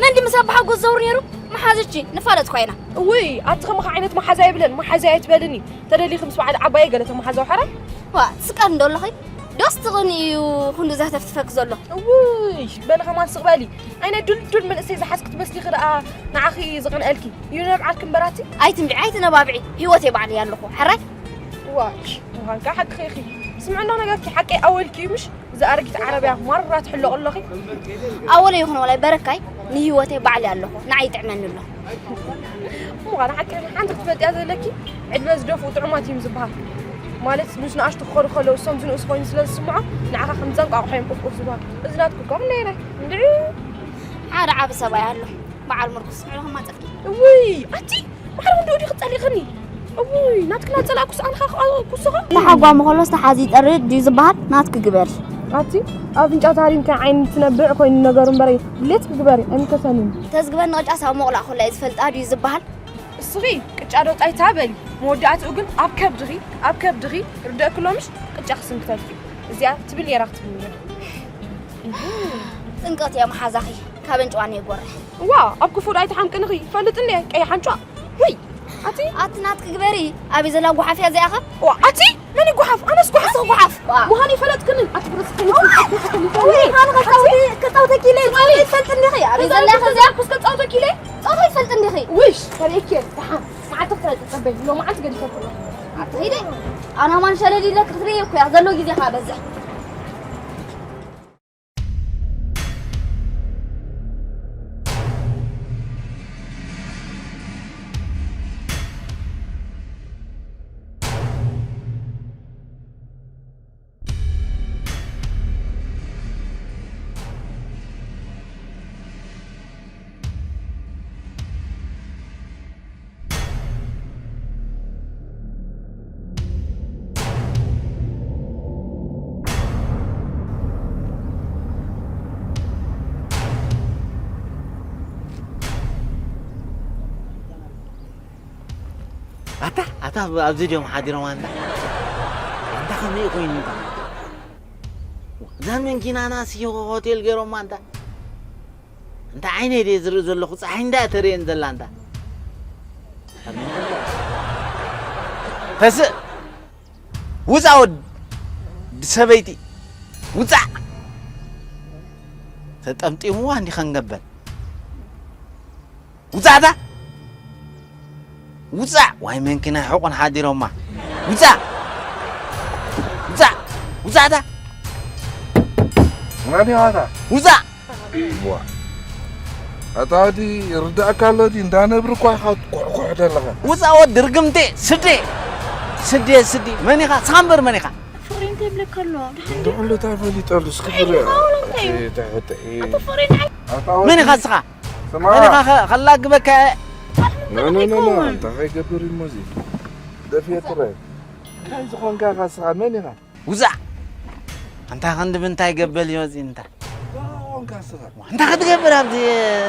መን ድምስ ኣባሓጎ ዝዘውር ነይሩ? መሓዝቺ ንፋለጥኳ ኢና። እውይ ኣቲ ከማኻ ዓይነት መሓዛ የብለን። መሓዛ የትበልኒ። ተደሊኺ ምስ በዓል ዓባየ ገለ ተመሓዛው ሓራይ። ዋ ትስቀል እንዶ ኣለኺ? ዶስ ትቕኒ እዩ ክንዱ ዘህተፍትፈክ ዘሎ። እውይ በሊ ከማን ስቕ በሊ። ኣይነ ዱልዱል መንእሰይ ዝሓዝኪ ትመስሊኺ ደኣ ንዓኺ ዝቐንአልኪ እዩ ነብዓልኪ እምበራቲ። ኣይትንብዒ ኣይትነባብዒ። ህይወተይ ባዕለይ ኣለኹ ሓራይ። ዋይ ምዃንካ ሓቅኺ ኢኺ። ስምዕና ነገርኪ ሓቀይ ኣወልኪ እዩ ምሽ? እዚ ኣረጊት ዓረብያ ማራ ትሕለቑ ኣለኺ። ኣወለ ይኹን ወላይ በረካይ ንህይወተይ ባዕለይ ኣለኹ። ንዓይ ይጥዕመኒ ኣሎ። ምዃን ሓቂ ሓንቲ ክትፈልጥያ ዘለኪ ዕድመ ዝደፍኡ ጥዑማት እዮም ዝበሃል። ማለት ምስ ንኣሽቱ ክኸዱ ከለዉ እሶም ዝንእሱ ኮይኑ ስለ ዝስምዖ ንዓኻ ከም ዘንቋቑሖ እዮም ቁፍቁፍ ዝበሃል። እዚ ናትኩ እኮ ምንደይ ናይ እንድዒ ሓደ ዓቢ ሰብኣይ ኣሎ በዓል ምርኩስ ንዕኡ ከማፀልኪ። እውይ ኣቲ ማዕረ ወንዶ ዲኺ ጸሊኽኒ። እውይ ናትክና ጸላእኩስ ኣንኻ ክሱኻ። ተሓጓሚ ከሎስ ተሓዚ ይጠርድ ድዩ ዝበሃል? ናትኪ ግበሪ። ኣቲ ኣፍንጫ ታሪም ከ ዓይኒ ትነብዕ ኮይኑ ነገሩ እምበረይ ድሌት ክግበሪ ኣይምከሰንን። ተዝግበኒ ቅጫ ሳብ ሞቕላዕ ኮላ እየ ዝፈልጣ ድዩ ዝበሃል? እስኺ ቅጫ ዶ ጣይታ በሊ። መወዳእትኡ ግን ኣብ ከብድኺ ኣብ ከብድኺ ርደእኪ ሎምሽ ቅጫ ክስንክተልኪ። እዚኣ ትብል ነይራ ክትብል ነይራ። ጥንቀት እያ መሓዛኺ ካብ ኣንጭዋ እየ ጎርሕ። ዋ ኣብ ክፉ ዶ ኣይትሓምቅንኺ ይፈልጥ እንደ ቀይ ሓንጫ። ወይ ኣቲ ኣቲ ናትኪ ግበሪ። ኣበይ ዘላ ጓሓፍ እያ እዚኣኸ? ዋ ኣቲ መን ይጓሓፍ? ኣነስ ጓሓፍ። ጓሓፍ። ምዃኑ ይፈለጥክንን ኣቲ ብርስክኒ። ወይ ኣነ ከጻውቲ ከጻውተኪ ኢለ ጸወታ ይፈልጥ እንዲኺ። ኣበይ ዘላ እዚኣ? ክስ ከጻውተኪ ኢለ ጸወታ ይፈልጥ እንዲኺ። ውሽ ከርእየኪ እየ ደሓን መዓልቲ ክትረቂ ጸበይ። ሎ መዓልቲ ገዲፈኩ። ኣቲ ሂደ ኣና ማን ሸለል ኢለ ክትርእየ እኮ እያ ዘሎ ግዜ ኸኣ በዝሕ። ኣታ ኣታ ኣብዚ ድዮም ሓዲሮም ኣንታ ኣንታ ከመይ ኮይኑ እንታ እዛ መንኪናና ስዮ ሆቴል ገይሮማ እንታ እንታ ዓይነይ ድየ ዝርኢ ዘለኹ ፀሓይ እንዳ ተርእየን ዘላ እንታ ተስእ ውፃ ወድ ሰበይቲ ውፃ ተጠምጢምዋ እንዲ ከንገበል ውፃእታ ውፃእ ዋይ መንኪና ሕቁን ሓዲሮማ ውፃእ ውፃእ ውፃእታ ማን ያዋታ ውፃእ ዋ ኣታ ወዲ ርዳእካ ኣሎ ዲ እንዳ ነብሪ እኳ ኢኻ ትኩሕኩሕ ዘለኻ ውፃእ ወዲ ርግምቴ ስዴ ስዴ ስዲ መን ኢኻ ስኻ እምበር መን ኢኻ ፍቅሪ እንታይ ይብለካ ኣሎ? እንደ ኩሉ እንታይ ፈሊጠሉ እስኪ ፍርያ ፍቅሪ እንታይ? ኣታ መን ኢኻ ወዲ ስኻ ስማ መን ኢኻ ከ- ከላግበካ ኖ ኖ ኖ ኖ እንታይ ከይገብር እዩ ሞዚ ደፍየ ጥራይ እንታይ ዝኾንካ ኢኻ ስኻ መን ኢኻ ውዛዕ ኣንታ ክንዲ ምንታይ ገበል እዩ እዚ እንታ ኾንካ ስኻ እንታይ ክትገብር ኣብዚ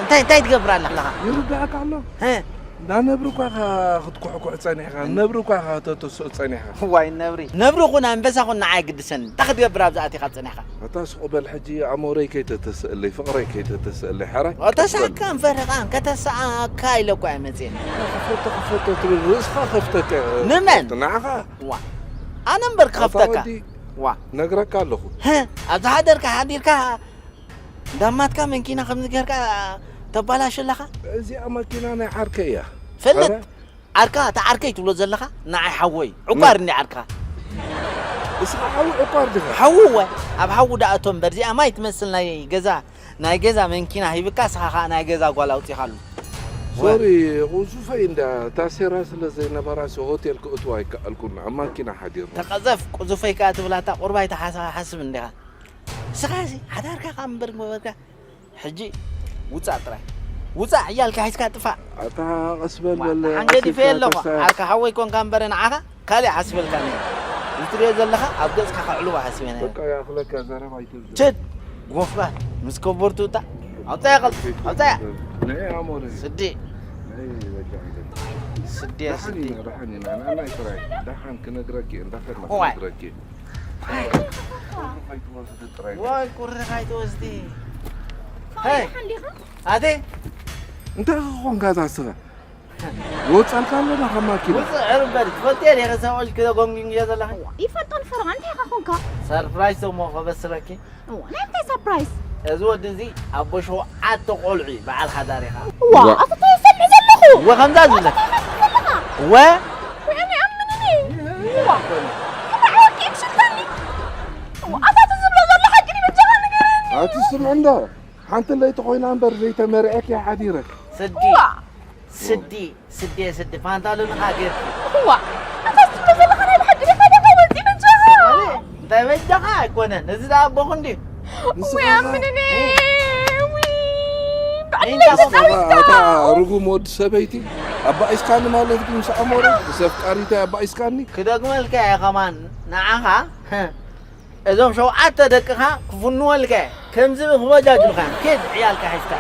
እንታይ እንታይ ትገብር ኣለኻ ኣለኻ ይርዳእካ ኣሎ እ እንዳ ነብሪ እኳ ኢኻ ክትኩሕኩሕ ጸኒሕካ ነብሪ እኳ ኢኻ ከተተስኦ ጸኒሕካ ዋይ ነብሪ ነብሪ ኹን ኣንበሳ ኹን ንዓይ ግድሰኒ እንታይ ክትገብር ኣብዚ ኣቲኻ ጸኒሕካ ኣታ ስቕ በል ሕጂ ኣሞረይ ከይተተስእለይ ፍቕረይ ከይተተስእለይ ሓራይ ተሳካን ፈረቓን ከተሰኣካ ኢለ እኳ እየ መፅየ ክፈቶ ክፈቶ ትብል ርእስኻ ከፍተካ ንመን? ንዓኻ ዋ ኣነ እምበር ክኸፍተካ ወዲ ዋ ነግረካ ኣለኹ ህ ኣብ ዝሓደርካ ሓዲርካ ዳማትካ መንኪና ከምዚ ጌርካ ተባላሽ ኣለኻ እዚኣ መኪና ናይ ዓርከይ እያ ፈልጥ ኣረ፣ ዓርካ እታ ዓርከይ ትብሎ ዘለኻ ንዓይ ሓወይ ዕቋር እንዲ ዓርካ እስኻ ሓዊ ዕቋር ዲኻ ሓዉ ወ ኣብ ሓዉ ደኣቶ እምበር እዚኣ ማይ ትመስል ናይ ገዛ ናይ ገዛ መንኪና ሂብካ እስኻ ከዓ ናይ ገዛ ጓል ኣውፂኻሉ ሶሪ ቁዙፈይ እንዳ ታሴራ ስለ ዘይነበራ ሲ ሆቴል ክእትዋ ኣይከኣልኩን ኣብ ማኪና ሓዲርና ተቐዘፍ ቁዙፈይ ከዓ ትብላታ ቁርባይ ተሓሳሓስብ እንዲኻ እስኻ ሲ ሓዳርካ ካብ እምበር ግበርካ ሕጂ ውፃእ ጥራይ ውፃእ እያልካ ሒዝካ ጥፋእ ኣታ ቀስ በል በል ሓንገዲፈ ኣለኹ ዓርካ ሓወይ ኮንካ እምበረ ንዓኻ ካሊእ ሓስበልካ ነ እዚ ትሪኦ ዘለኻ ኣብ ገፅካ ከዕልዋ ሓስበ ነ በቃ ያኽለካ ዘረባ ኣይተብዝሕ ችድ ጎፍራ ምስ ከበርቱ ውጣ ኣውፃያ ቀልጢ ኣውፃያ ንዒ ኣሞረ ስዲ ስድያ ደሓን ስዲ ኢና፣ ደሓን ኢና። ኣና ጥራይ ደሓን ክነግረኪ፣ እንዳኸድና እዋይ። ክነግረኪ። ቁሪ ከይትወስዲ ጥራይ። ወይ ቁሪ ከይትወስዲ። ሄይ፣ ሓሊኻ? ኣቴ? እንታይ ኾንካ እዛ ስኻ? ይወጻልካ ኣለና ካብ ማኪና። ውጽእ ዕርበድ፣ ትፈልጥዮ ዲኻ? ሰብኣይ ክደጎምጉም እየ ዘለኻ። ይፈልጦ ንፈረቓ፣ እንታይ ኢኻ ኾንካ? ሰርፕራይዝ እሞ ከበስረኪ። እዋ፣ ናይ እንታይ ሰርፕራይዝ? እዚ ወዲ እዚ ኣቦ ሸውዓተ ቆልዑ እዩ፣ በዓል ሓዳር ኢኻ። እዋ፣ ዋ። ኣቶ እንታይ ይሰምዕ ዘለኹ? እወ፣ ከምዛ ዝብለካ። ኣቶ እንታይ ይሰምዕ ዘለኻ? እወ። ወይ ኣነ ይኣምንን እየ። እዋ። እዋ፣ ዓወት እየ ትሽልተኒ። እዋ፣ ኣታ ትዝብሎ ዘሎ ሓቂ ድዩ? በጃኻ ንገረኒ። ኣቲ ስምዕ እንዶ፣ ሓንቲ ለይቲ ኮይና እምበር ዘይተመርዐኪ ሓዲረ። ስዲ። እዋ። ስዲ፣ ስዲ፣ ስዲ፣ ፓንታሉን ኢኻ ጌርኪ። እዋ፣ ኣታ ትብሎ ዘለኻ ናይ ብሓቂ ዲኻ? ዲኻ ወፂ በጃኻ? እንታይ በጃኻ ኣይኮነን፣ እዚ ደኣ ኣቦኹ እንድዩ። ንስኻ ወይ ኣምንኒ፣ ወይ፣ ባዕዲ ንስኻ ለይታ ኣታ፣ ኣታ ርጉም ወዲ ሰበይቲ፣ ኣባኢስካኒ ማለት ግን ምስ ኣሞረ፣ ምስ ኣፍቃሪተይ ኣባኢስካኒ። ክደግመልካ እየ ከማን፣ ንዓኻ፣ እዞም ሸውዓተ ደቅኻ ክፍንወልካ እየ። ከምዚ ክበጃጅሉኻ እዮም። ኬድ ዕያልካ ሒዝካ።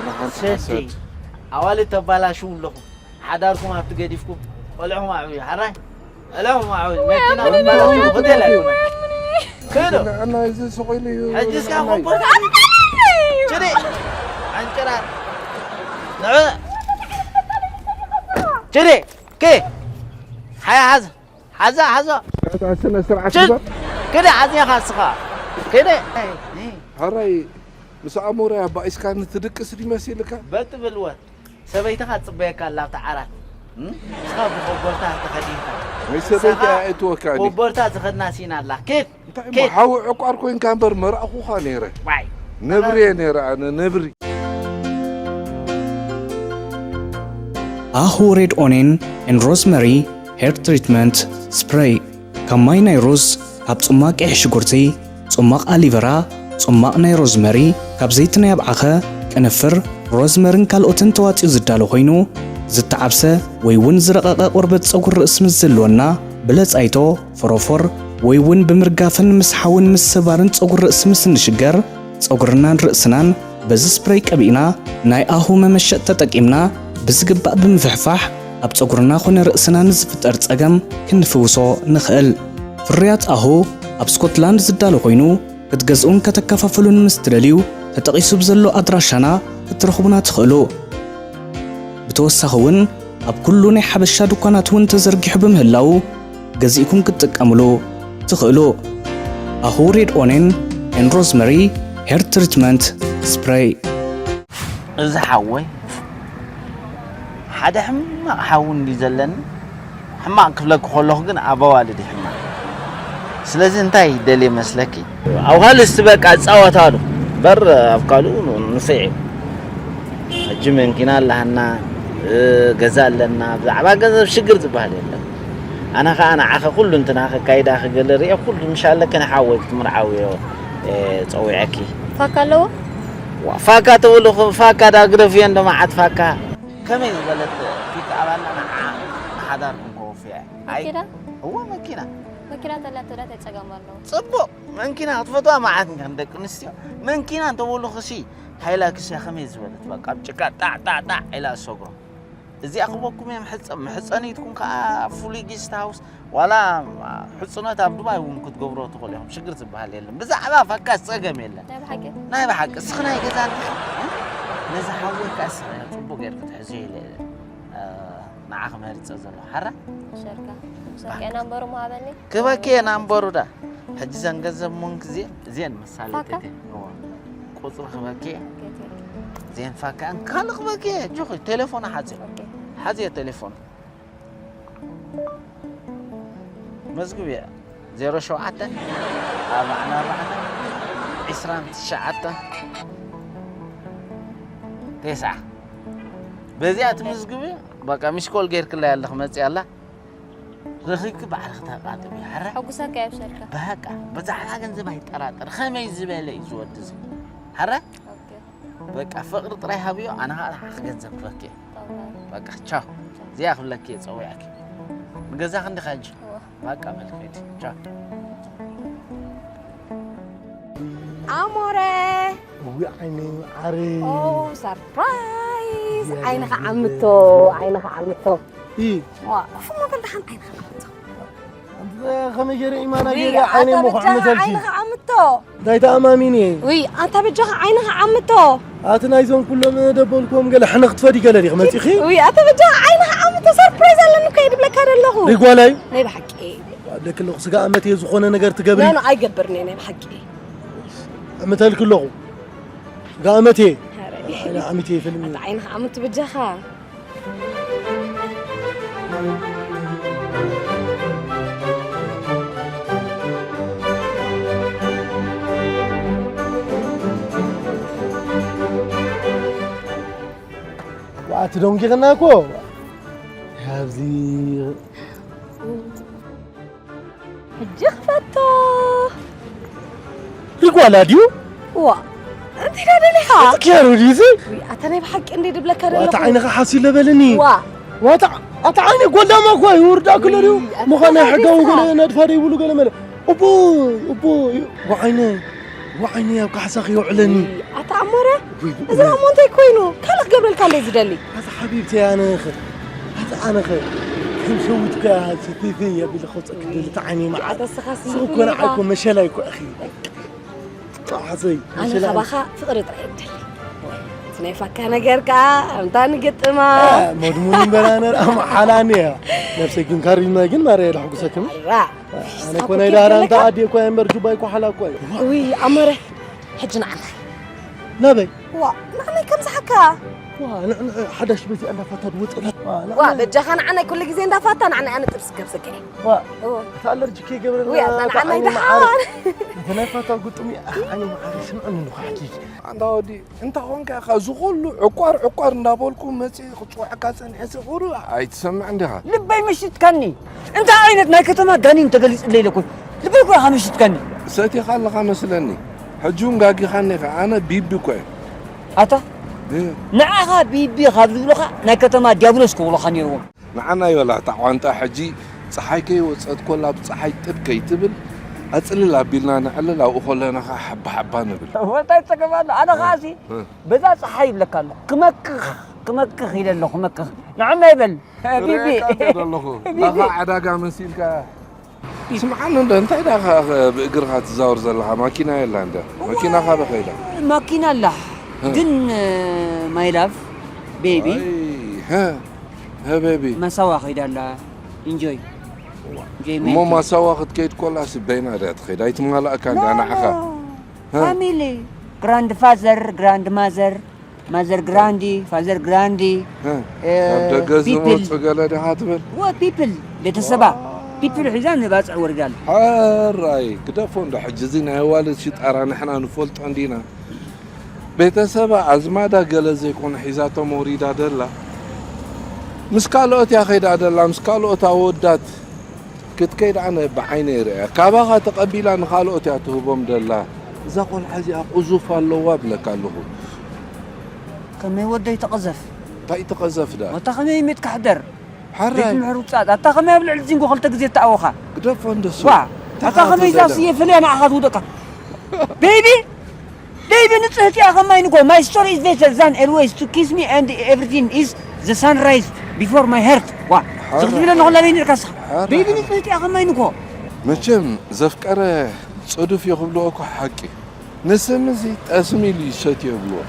ንሓንቲ ሰዲ። ሓሰድ። ኣዋልድ ተባላሽው ኣለኹም። ሓዳርኩም ኣብቲ ገዲፍኩም። ቆልዕኹም ኣዕብዩ። ሓራይ። ቆልዕኹም ኣዕብዩ። መኪና ኣምኒ። ክባላሽው ሆቴል ኣይኮነን። ክዶ። ንዕና እዚ ስቕ ኢሉ እዩ። ሕጂ እስካ ንዕና እዩ። ኮቦርታ። ጭዲ። ዓንጭራር። ንዑ። ጭዲ። ኬ። ሓያ ሓዝ። ሓዛ፣ ሓዛ። ስነ ስርዓት ችል! ግበር። ክደ ሓዚኻ እስኻ። ክደ። ሕራይ ምስ ኣሞራይ ኣባኢስካኒ ትድቅስ ድዩ መሲልካ? በጥ ብልወት። ሰበይትኻ ትጽበየካ ኣላ ኣብቲ ዓራት። እም? ንስኻ ብኾቦርታ ተኸዲንካ። ወይ ሰበይቲ ንስኻ ኣየእትወካኒ። ኮቦርታ ዝኸድና ሲና ኣላ። ኬድ! እንታይ እሞ ኬድ! ሓዊ ዕቋር ኮይንካ እምበር መራእኹኻ ነይረ። ዋይ! ነብሪ እየ ነይረ ኣነ፣ ነብሪ። ኣሁ ሬድ ኦኔን ኤን ሮዝመሪ ሄር ትሪትመንት ስፕሬይ። ካብ ማይ ናይ ሩዝ፣ ካብ ጽማቕ ቀይሕ ሽጉርቲ፣ ጽማቕ ኣሊቨራ፣ ጽማቕ ናይ ሮዝመሪ፣ ካብ ዘይቲ ናይ ኣብዓኸ፣ ቅንፍር፣ ሮዝመርን ካልኦትን ተዋጺኡ ዝዳሎ ኮይኑ፣ ዝተዓብሰ ወይ እውን ዝረቐቐ ቆርበት ጸጉሪ ርእሲ ምስ ዘለወና፣ ብለጻይቶ፣ ፎሮፎር፣ ወይ እውን ብምርጋፍን ምስሓውን ምስባርን ጸጉሪ ርእሲ ምስ እንሽገር፣ ጸጉርናን ርእስናን በዚ ስፕሬይ ቀቢእና፣ ናይ ኣሁ መመሸጥ ተጠቂምና ብዝግባእ ብምፍሕፋሕ፣ ኣብ ጸጉርና ኮነ ርእስና ንዝፍጠር ጸገም ክንፍውሶ ንኽእል። ፍርያት ኣሁ ኣብ ስኮትላንድ ዝዳሎ ኮይኑ፣ ክትገዝኡን ከተከፋፍሉን ምስ ትደልዩ፣ ተጠቒሱ ብዘሎ ኣድራሻና ክትረኽቡና ትኽእሉ። ብተወሳኺ እውን ኣብ ኩሉ ናይ ሓበሻ ድኳናት እውን ተዘርጊሑ ብምህላዉ፣ ገዚእኩም ክትጥቀምሉ ትኽእሉ። ኣሁ ሬድ ኦኔን ኤን ሮዝመሪ ሄር ትሪትመንት ስፕሬይ። እዚ ሓወይ ሓደ ሕማቕ ሓዊ እንድዩ ዘለኒ። ሕማቕ ክብለኪ ከለኹ ግን ኣብ ኣዋልድ እዩ ሕማቕ። ስለዚ እንታይ ይደልየ መስለኪ? ኣብ ካልእስ በቃ እጻወታሉ እምበር ኣብ ካልኡ ንፍዕ እዩ። ሕጂ መንኪና ኣላሃና፣ እ፣ ገዛ ኣለና፣ ብዛዕባ ገንዘብ ሽግር ዝበሃል የለን። ኣነ ኸኣ ንዓኺ ኩሉ እንትናኺ ኣካይዳኺ ገለ ርእየ ኩሉ ምሻለኪ ንሓወይ ክትምርዓውዮ፣ እ፣ ጸዊዐኪ። ፋካ ኣለዎ? ዋ፣ ፋካ ተብሉ ኸ-፣ ፋካ ዳ ግደፍዮ እንዶ መዓት ፋካ። ከመይ ዝበለት ፒክ ኣፕ ኣላ ንዓ ንሓዳርኩም ከወፍያ እያ። ኣይ፣ መኪና? እወ፣ መኪና። መኪና ተላ ተላ ተጸገም ኣለዎ። ጽቡቕ። መንኪና ክትፈትዋ መዓት እንከን ደቂ ኣንስትዮ። መንኪና እንተበሉኽሲ ሃይላክስ እያ ከመይ ዝበለት፣ በቃ ኣብ ጭቃ ጣዕ ጣዕ ጣዕ ኢላ እሰግሮ። እዚኣ ክበኩም እየ ምሕጸ-፣ መሕጸኒትኩም ከኣ ፍሉይ ጌስት ሃውስ፣ ዋላ ሕጽኖት ኣብ ዱባይ እውን ክትገብሮ ትኽእሉ ኢኹም። ሽግር ዝበሃል የለን። ብዛዕባ ፋካስ ጸገም የለን። ናይ ብሓቂ? ናይ ብሓቂ። እስኺ ናይ ገዛ እንዲኺ? ነዚ ሓወይ ከኣ እስኺ ጽቡቕ ጌርኪ ትሕዝዮ ኢለ እየ፣ እ፣ ንዓኺ መሪጸ ዘለኹ። ሓራ? ሸርካ። ሸርካ ናምበሩ ምሃበኒ? ክበኪ እየ ናምበሩ ዳ። ሕጂ ዘን ገንዘብ ሞንክ እዚኤን፣ እዚኤን መሳለጢ ፋካ? እተን። እዋ። ቁጽሪ ክበኪ እየ። ኦኬ፣ ኦኬ። እዚኤን ፋካ እየን። ካልእ ክበኪ እየ። ኣጆኺ፣ ቴሌፎን ሓዝዮ። ኦኬ። ሓዝዮ ቴሌፎን። መዝግብዮ። ዜሮ ሸውዓተ፣ ኣርባዓን ኣርባዕተን፣ ዒስራን ትሽዓተን፣ ተስዓ። በዚኣ ትምዝግቢ፣ በቃ ሚስኮል ጌርክላ ኣለኽ መጽያ ኣላ። ረኺብኪ ባዕልኺ ተቓጥቢ፣ ሓራ? ሕጉሰካ እየ ኣብሸርካ። በቃ፣ ብዛዕባ ገንዘብ ኣይጠራጠር። ከመይ ዝበለ እዩ ዝወዲ እዚ? ሓራ? ኦኬ። በቃ፣ ፍቕሪ ጥራይ ሃብዮ፣ ኣነ ኸኣ ንዓኺ ገንዘብ ክበኪ እየ። ጠዋል። በቃ፣ ቻው። እዚኣ ክብለኪ እየ ጸዊዐኪ። ንገዛኺ እንዲኻ ሕጂ? እወ። በቃ፣ በል ከይዲ። ቻው። ኣሞረ። እዊ ዓይነይ መዓረይ። ኦ፣ ሰርፕራይዝ። ዓይንኻ ዓምቶ፣ ዓይንኻ ዓምቶ። ኢ ዋ፣ ኮፍ እሞ በል ደሓን ዓይንኻ ዓምቶ። ኣንተ ከመይ ገይረ ኢማና ውይ፣ ገይረ ኣታ ዓይነይ ምኹዕ በጃኻ መሰልኪ? ዓይንኻ ዓምቶ። እንታይ ተኣማሚኒ እየ? ውይ፣ ኣታ በጃኻ ዓይንኻ ዓምቶ። ኣቲ ናይዞም ኩሎም ደበልክዎም ገለ ሕነ ክትፈዲ ገለ ዲኺ መጺኺ? ውይ፣ ኣታ በጃኻ ዓይንኻ ዓምቶ። ሰርፕራይዝ ኣለኒ እኮ እየ ድብለካ ዘለኹ። ሪጓለይ? ናይ ብሓቂ። ኣብለኪ ኣለኹ፣ ስጋ ኣመት እየ ዝኾነ ነገር ትገብሪ? ኖ፣ ኖ፣ ኣይገብርን እየ ናይ ብሓቂ። እምተልኪ ኣለኹ። ስጋ ኣመት እየ። ኧረ። ዓይነ ዓሚት እየ ፈልሚ። ኣታ ዓይንኻ ዓምቶ በጃኻ። ዋኣ፣ ትደንጊኽና እኮ። ኣብዚ ሕጂ ክፈቶ። ሪጓላ ድዩ? ዋ፣ እንታይ ደኣ ደሊኻ? እቲ ኪያሮ ድዩ እዚ? ውይ፣ ኣታ ናይ ብሓቂ እንዴ ድብለካ ዋታ ደለኹ? ዓይንኻ ሓሲለ በልኒ። ዋ። ዋታ፣ ኣታ ዓይነ ጎልዳማ እኮ እዩ፣ ውርዳ ክሎ ድዩ? ውይ፣ ኣታ ምዃነ እንታይ ሕጋዊ ደሊኻ? ገለ ነድፋ ደይብሉ ገለ መለ። እቦይ፣ እቦይ፣ ወዓይነ፣ ወዓይነ ኣብ ካሕሳኺ የውዕለኒ። ውይ፣ ኣታ ኣሞረ፣ ውይ፣ እዚ ብእውነት። እሞ እንታይ ኮይኑ? ካልእ ክገብረልካ እንዴ ዝደሊ? ኣታ ሓቢብተይ ኣነኸ፣ ኣታ ኣነኸ፣ ከም ሸዊት እኮ እያ፣ ፊፊ ኣቢለ ከውፀኪ ደሊ፣ እታ ዓይነይ መዓር። ኣታ ስኻስ ስኽ እኮ ንዓይ እኮ መሸላይ እኮ ኢኺ። ጣዓሰይ፣ ኣነ መሸላይ። ካባኻ ፍቕሪ ጥራይ እየ ዝደሊ። እቲ ናይ ፋካ ነገር ከኣ፣ ኣምታ ንግጥማ። እ፣ መድሙን እምበር ኣነ ርኣ መሓላኒ እያ። ነብሰይ ግን ካሪድና ግን ማርያ የዳሕጉሰክም። ራ። ኣነ እኮ ናይ ዳህራ እንተ ኣዴ እኮ እየ እምበር ጁባይ እኮ ሓላ እኮ እየ። ውይ፣ ኣሞረ፣ ሕጂ ንዓና። ናበይ? ዋ፣ ንዓናይ ከም ዝሓካ። ዋ፣ ንዕንዕ ሓዳሽ በዚኣ እንዳፋታ ድወፅእ። ዋ፣ ንዓና። ዋ፣ በጃኻ ንዓናይ ኩሉ ግዜ እንዳፋታ ንዓናይ ኣነ ጥብሲ ገብሰካ እየ። ዋ፣ እዎ። እቲ ኣለርጂክ ይገብረና፣ ውይ፣ ኣታ ንዓናይ ብዓይኒ መዓር። ደሓን። እቲ ናይ ፋታ ግጥሚ፣ ኣህ፣ ዓይኒ መዓር ይስምዐኒ እንኳ ሕጂ። ኣንታ ወዲ፣ እንታ ኾንካ ኢኻ እዚ ኹሉ ዕቋር ዕቋር እንዳበልኩ መጺእ ክጽውዐካ ጸኒሐ ሲ ቁሩብ ኣይትሰምዕን ዲኻ? ልበይ መሽጥካኒ። እንታይ ዓይነት ናይ ከተማ ጋኔን ተገሊጽለይ ኢለ እኮ ልበይ እኮ ኢኻ መሽጥካኒ። ሰቲኻ ኣለኻ መስለኒ። ሕጂ እውን ጋጊኻኒ ኢኻ። ኣነ ቢቢ እኮ እየ። ኣታ እ። ንዓኻ ቢቢ ካብ ዝብሉኻ ናይ ከተማ ዲያብሎስ ክብሉኻ ነይርዎም። ንዓና ይበላ እታ ቋንጣ ሕጂ ጸሓይ ከይወጸት ኮላ ብጸሓይ ጥብ ከይትብል ኣጽልል ኣቢልና ነዕልል ኣብኡ ኮለና ኸዓ ሓባ ሓባ ንብል። እንታይ ጸገም ኣሎ? ኣነ ኸዓ ሲ እ። በዛ ጸሓይ ይብለካ ኣለኹ። ክመክኽ፣ ክመክኽ ኢለ ኣለኹ፣ ክመክኽ። ንዓና ይበል። ቢቢ። ርእየካ እንተ ዘለኹ፣ ቢቢ። ናኻ ዕዳጋ መሲልካ። ስምዓኒ እንዶ፣ እንታይ ደኣ ኸ ብእግርኻ ትዛወር ዘለኻ? ማኪና የላን ዶ? እዋ፣ ማኪናኻ ዶ ኸይዳ? ማኪና ኣላ። እ። ግን፣ እ፣ ማይ ላቭ፣ ቤቢ። ኣይ፣ ሀ፣ ሀ፣ ቤቢ። ማሳዋ ኸይዳ ኣላ። ኢንጆይ። እዋ። ኢንጆይ እሞ ሜኪንግ። ማሳዋ ክትከይድ ኮላስ በይና ድያ ትኸይድ? ኣይትማልኣካን ድያ ኖ፣ ንዓኻ? ኖ። ሀ? ፋሚሊ። ግራንድ ፋዘር፣ ግራንድ ማዘር። ማዘር ግራንዲ፣ ፋዘር ግራንዲ፣ እ፣ እ፣ ካብ ደገ ፒፕል። ዝመጹ ገለ ዲኻ ትብል? ወ-፣ ፒፕል፣ ቤተሰባ። ዋ። ፒፕል ሒዛ ንባጽዕ ወሪዳ ኣላ። ሕራይ፣ ግደፎ እንዶ ሕጂ እዚ ናይ ኣዋልድ ሽጣራ ንሕና ንፈልጦ እንዲና። ቤተሰባ፣ ኣዝማዳ ገለ ዘይኮነ ሒዛቶም ወሪዳ ደላ። ምስ ካልኦት እያ ኸይዳ ደላ፣ ምስ ካልኦት ኣወዳት። ክትከይድ ኣነ ብዓይነይ ርእያ። ካባኻ ተቐቢላ ንኻልኦት እያ ትህቦም ደላ። እዛ ቆልዓ እዚኣ ቁዙፍ ኣለዋ እብለካ ኣለኹ። ከመይ ወደይ ተቐዘፍ? እንታይ ተቐዘፍ ደኣ? ኣታ ከመይ ሚእትካ ሕደር? ሓራይ። ቤት ምሕር ውጻእ። ኣታ ከመይ ኣብ ልዕሊ ዚንጎ ክልተ ግዜ ተኣወኻ? ግደፎ እንደሱ። ዋ፣ እንታይ ኣታ ከመይ ትብለ ዛስ ደኣ? እየ ፈልያ ንዓኻ ትውደቃ? ቤቢ! ቤቢ ንጽህቲ እያ ከማይ ንኮ። My story is better than always to kiss me and everything is the sunrise before my heart. ዋ፣ ሓራ። ዝኽትብለ ንኹላ በይኒ ኢልካ ስኻ። ሓራ፣ ቤቢ ሓራ። ንጽህቲ እያ ከማይ ንኮ። መቸም ዘፍቀረ ጽዱፍ እዩ ክብልዎ እኮ ሓቂ። ንስም እዚ ጠስሚ ኢሉ ይሰትዮ ይብልዎ።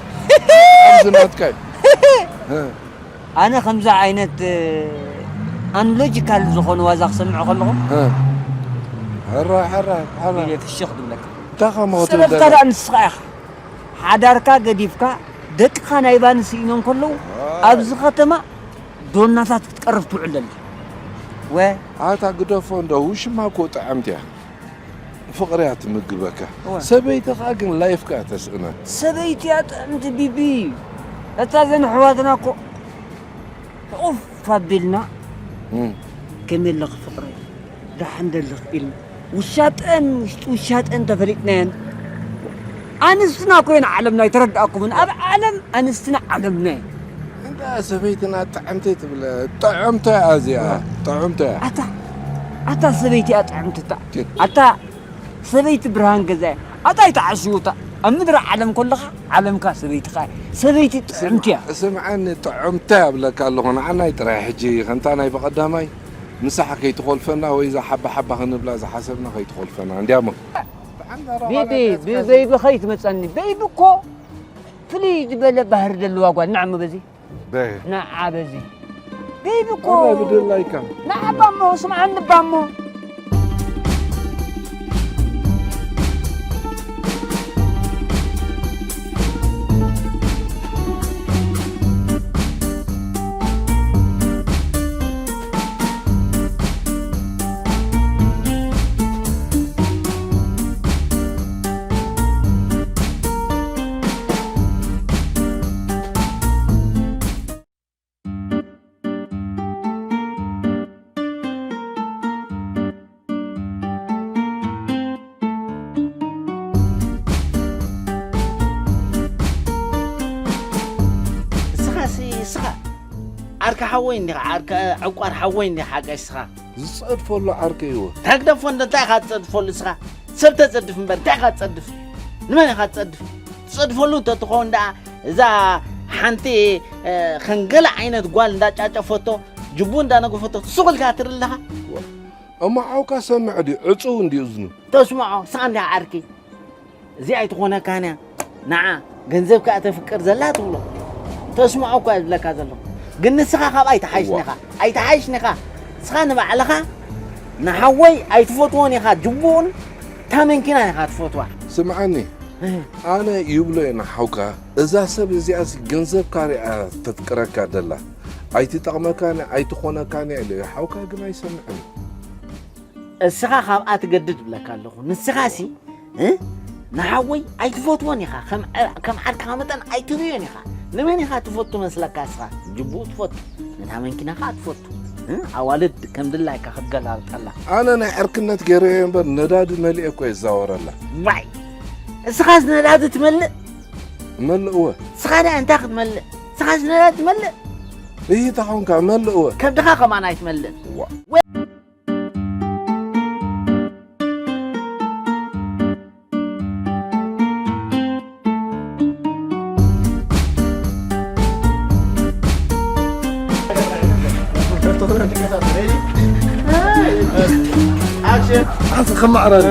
ኣብዚ ናትካ እዩ። እ። ኣነ ከምዚ ዓይነት፣ እ፣ ኣንሎጂካል ዝኾነ ዋዛ ክሰምዕ ከለኹ፣ እ። ሕራይ፣ ሕራይ፣ ሕራይ። ኢለ ፍሽኽ ዝብለካ። እንታይ ከም ጽበብካ ክትብል ደኣ ንስኻ ኢኻ። ሓዳርካ ገዲፍካ፣ ደቅኻ ናይ ባኒ ስኢኖም ከለዉ፣ ኣይ። ኣብዚ ከተማ ዶናታት ክትቀርፍ ትውዕል ዘላ። ወ- ኣታ ግደፎ እንዶ፣ ውሽማ እኮ ጥዕምቲ እያ። ፍቕሪ እያ ትምግበካ። እወ። ሰበይቲ ኸኣ ግን ላይፍካ እያ ተስእነካ። ሰበይቲ እያ ጥዕምቲ ቢቢ። እታ ዘን ኣሕዋትና እኮ ኡፍ ኣቢልና፣ እም። ከመይ ኣለኺ ፍቕረይ? ደሓን ደለኺ ኢልና። ውሻጠን፣ ውሽጢ ውሻጠን ተፈሊጥናየን። ኣንስትና እኮ እየን ዓለምና፣ ኣይተረዳእኩምን። ኣብ ዓለም ኣንስትና ዓለምና እየን። እንዳ ሰበይትና ጥዕምቲ ትብለ፣ ጥዕምቲ እያ እዚኣ፣ ጥዕምቲ እያ። ኣታ፣ ኣታ ሰበይቲ እያ ጥዕምቲ እታ። ኬት? ኣታ ሰበይቲ ብርሃን ገዛ እያ። ኣታ ኣይትዓሽውታ። ኣብ ምድሪ ዓለም ከለኻ ዓለምካ ሰበይትኻ እያ። ሰበይቲ ጥዕምቲ እያ። ስምዓኒ፣ ጥዕምቲ ኣብለካ ኣለኹ። ንዓናይ ጥራይ ሕጂ ከምታ ናይ ብቐዳማይ ምሳሕ ከይትኾልፈና ወይ እዛ ሓባ ሓባ ክንብላ ዝሓሰብና ከይትኾልፈና እንድያሞ። ቢቢ፣ ብበይቢ ከይትመፀኒ። በይቢ እኮ ፍልይ ዝበለ ባህሪ ዘለዋ ጓል። ንዓሞ በዚ በይ። ንዓ በዚ። ቤቢ እኮ ኣባይ ብድላይካ። ንዓባሞ ስምዓኒ ልባሞ። እስኻ ሲ እስኻ ዓርኪ ሓወይ እንዲኻ ዓርኪ ዕቋር ሓወይ እንዲኻ ሓጋይ እስኻ ዝፀድፈሉ ዓርከይ እወ። ተግደፎ እንዶ እንታይ ኢኻ ትፀድፈሉ እስኻ? ሰብ ተፀድፍ እምበር እንታይ ኢኻ ትፀድፍ? ንመን ኢኻ ትፀድፍ? ትፀድፈሉ እንተትኸውን ደኣ እዛ ሓንቲ ከም ገለ ዓይነት ጓል እንዳጫጨፈቶ ጅቡ እንዳነገፈቶ ስቕ ኢልካ ትርኢ ኣለኻ? እሞ ሓውካ ሰምዕ ድዩ? ዕፁው እንድዩ እዝኑ። ተስምዖ እስኻ እንዲኻ ዓርኪ። እዚኣ ኣይትኾነካን እያ። ንዓ ገንዘብ ከኣ ተፍቅር ዘላ ትብሎ። ተስምዖ እኳ እየ ዝብለካ ዘለኹ። ግን ንስኻ ካብኣ ኣይትሓይሽን ኢኻ። ኣይትሓይሽን ኢኻ። ንስኻ ንባዕልኻ ንሓወይ ኣይትፈትዎን ኢኻ። ጅቡኡን እታ መንኪናን ኢኻ ትፈትዋ። ስምዓኒ። ኣነ ይብሎ እየ ንሓውካ። እዛ ሰብ እዚኣሲ ገንዘብካ ሪኣ ተፍቅረካ ደላ። ኣይትጠቕመካን እያ ኣይትኾነካን እያ ኢለ እየ። ሓውካ ግን ኣይሰምዕን እዩ። እስኻ ካብኣ ትገድድ እብለካ ኣለኹ። ንስኻሲ እ ንሓወይ ኣይትፈትዎን ኢኻ። ከም ዕ- ከም ዓርክኻ መጠን ኣይትርእዮን ኢኻ። ንመን ኢኻ ትፈቱ መስለካ እስኻ? ጅቡኡ ትፈቱ። ነታ መንኪና ኸኣ ትፈቱ። እ ኣዋልድ ከም ድላይካ ክትገላብጠላ። ኣነ ናይ ዕርክነት ገይረዮ እምበር ነዳዲ መሊኤ እኮ እየ ዝዛወረላ። ዋይ እስኻስ ነዳዲ ትመልእ? እመልእ እወ። እስኻ ደኣ እንታይ ክትመልእ? እስኻስ ነዳዲ ትመልእ? እሂ ተኾንካ እመልእ እወ። ከብድኻ ከማን ኣይትመልእ። ዋ። ኣንተ ከማዕራሪ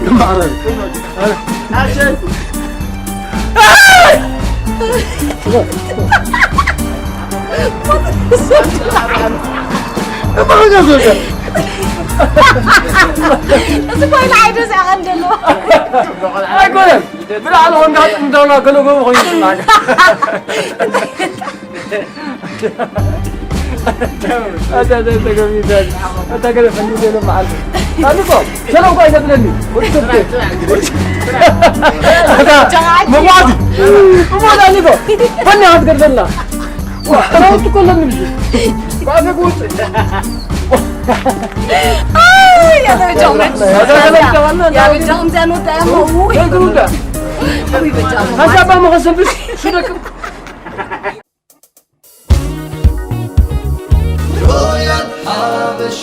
ከማዕራሪ እዚ ኮይነ ዓይደ ዝዕቐን ዘሎ ኣይኮነን። ብላዕሊ ኮንካ ጥምዳውና ገለጎ ኮይኑ ይስማዕ። ኣታ ዘይ ተገቢተ ኣታ ገለ ፈንዲ ዘሎ መዓል ኣልኮ ሰላም ኳይ ዘብለኒ ወጥቶ ኣታ መዋዲ መዋዲ ኣልኮ ፈንዲ ክትገርዘልና ዋ ተራውጥ ኮለን ልጅ ባፈ ጉጥ ሮያል ሓበሻ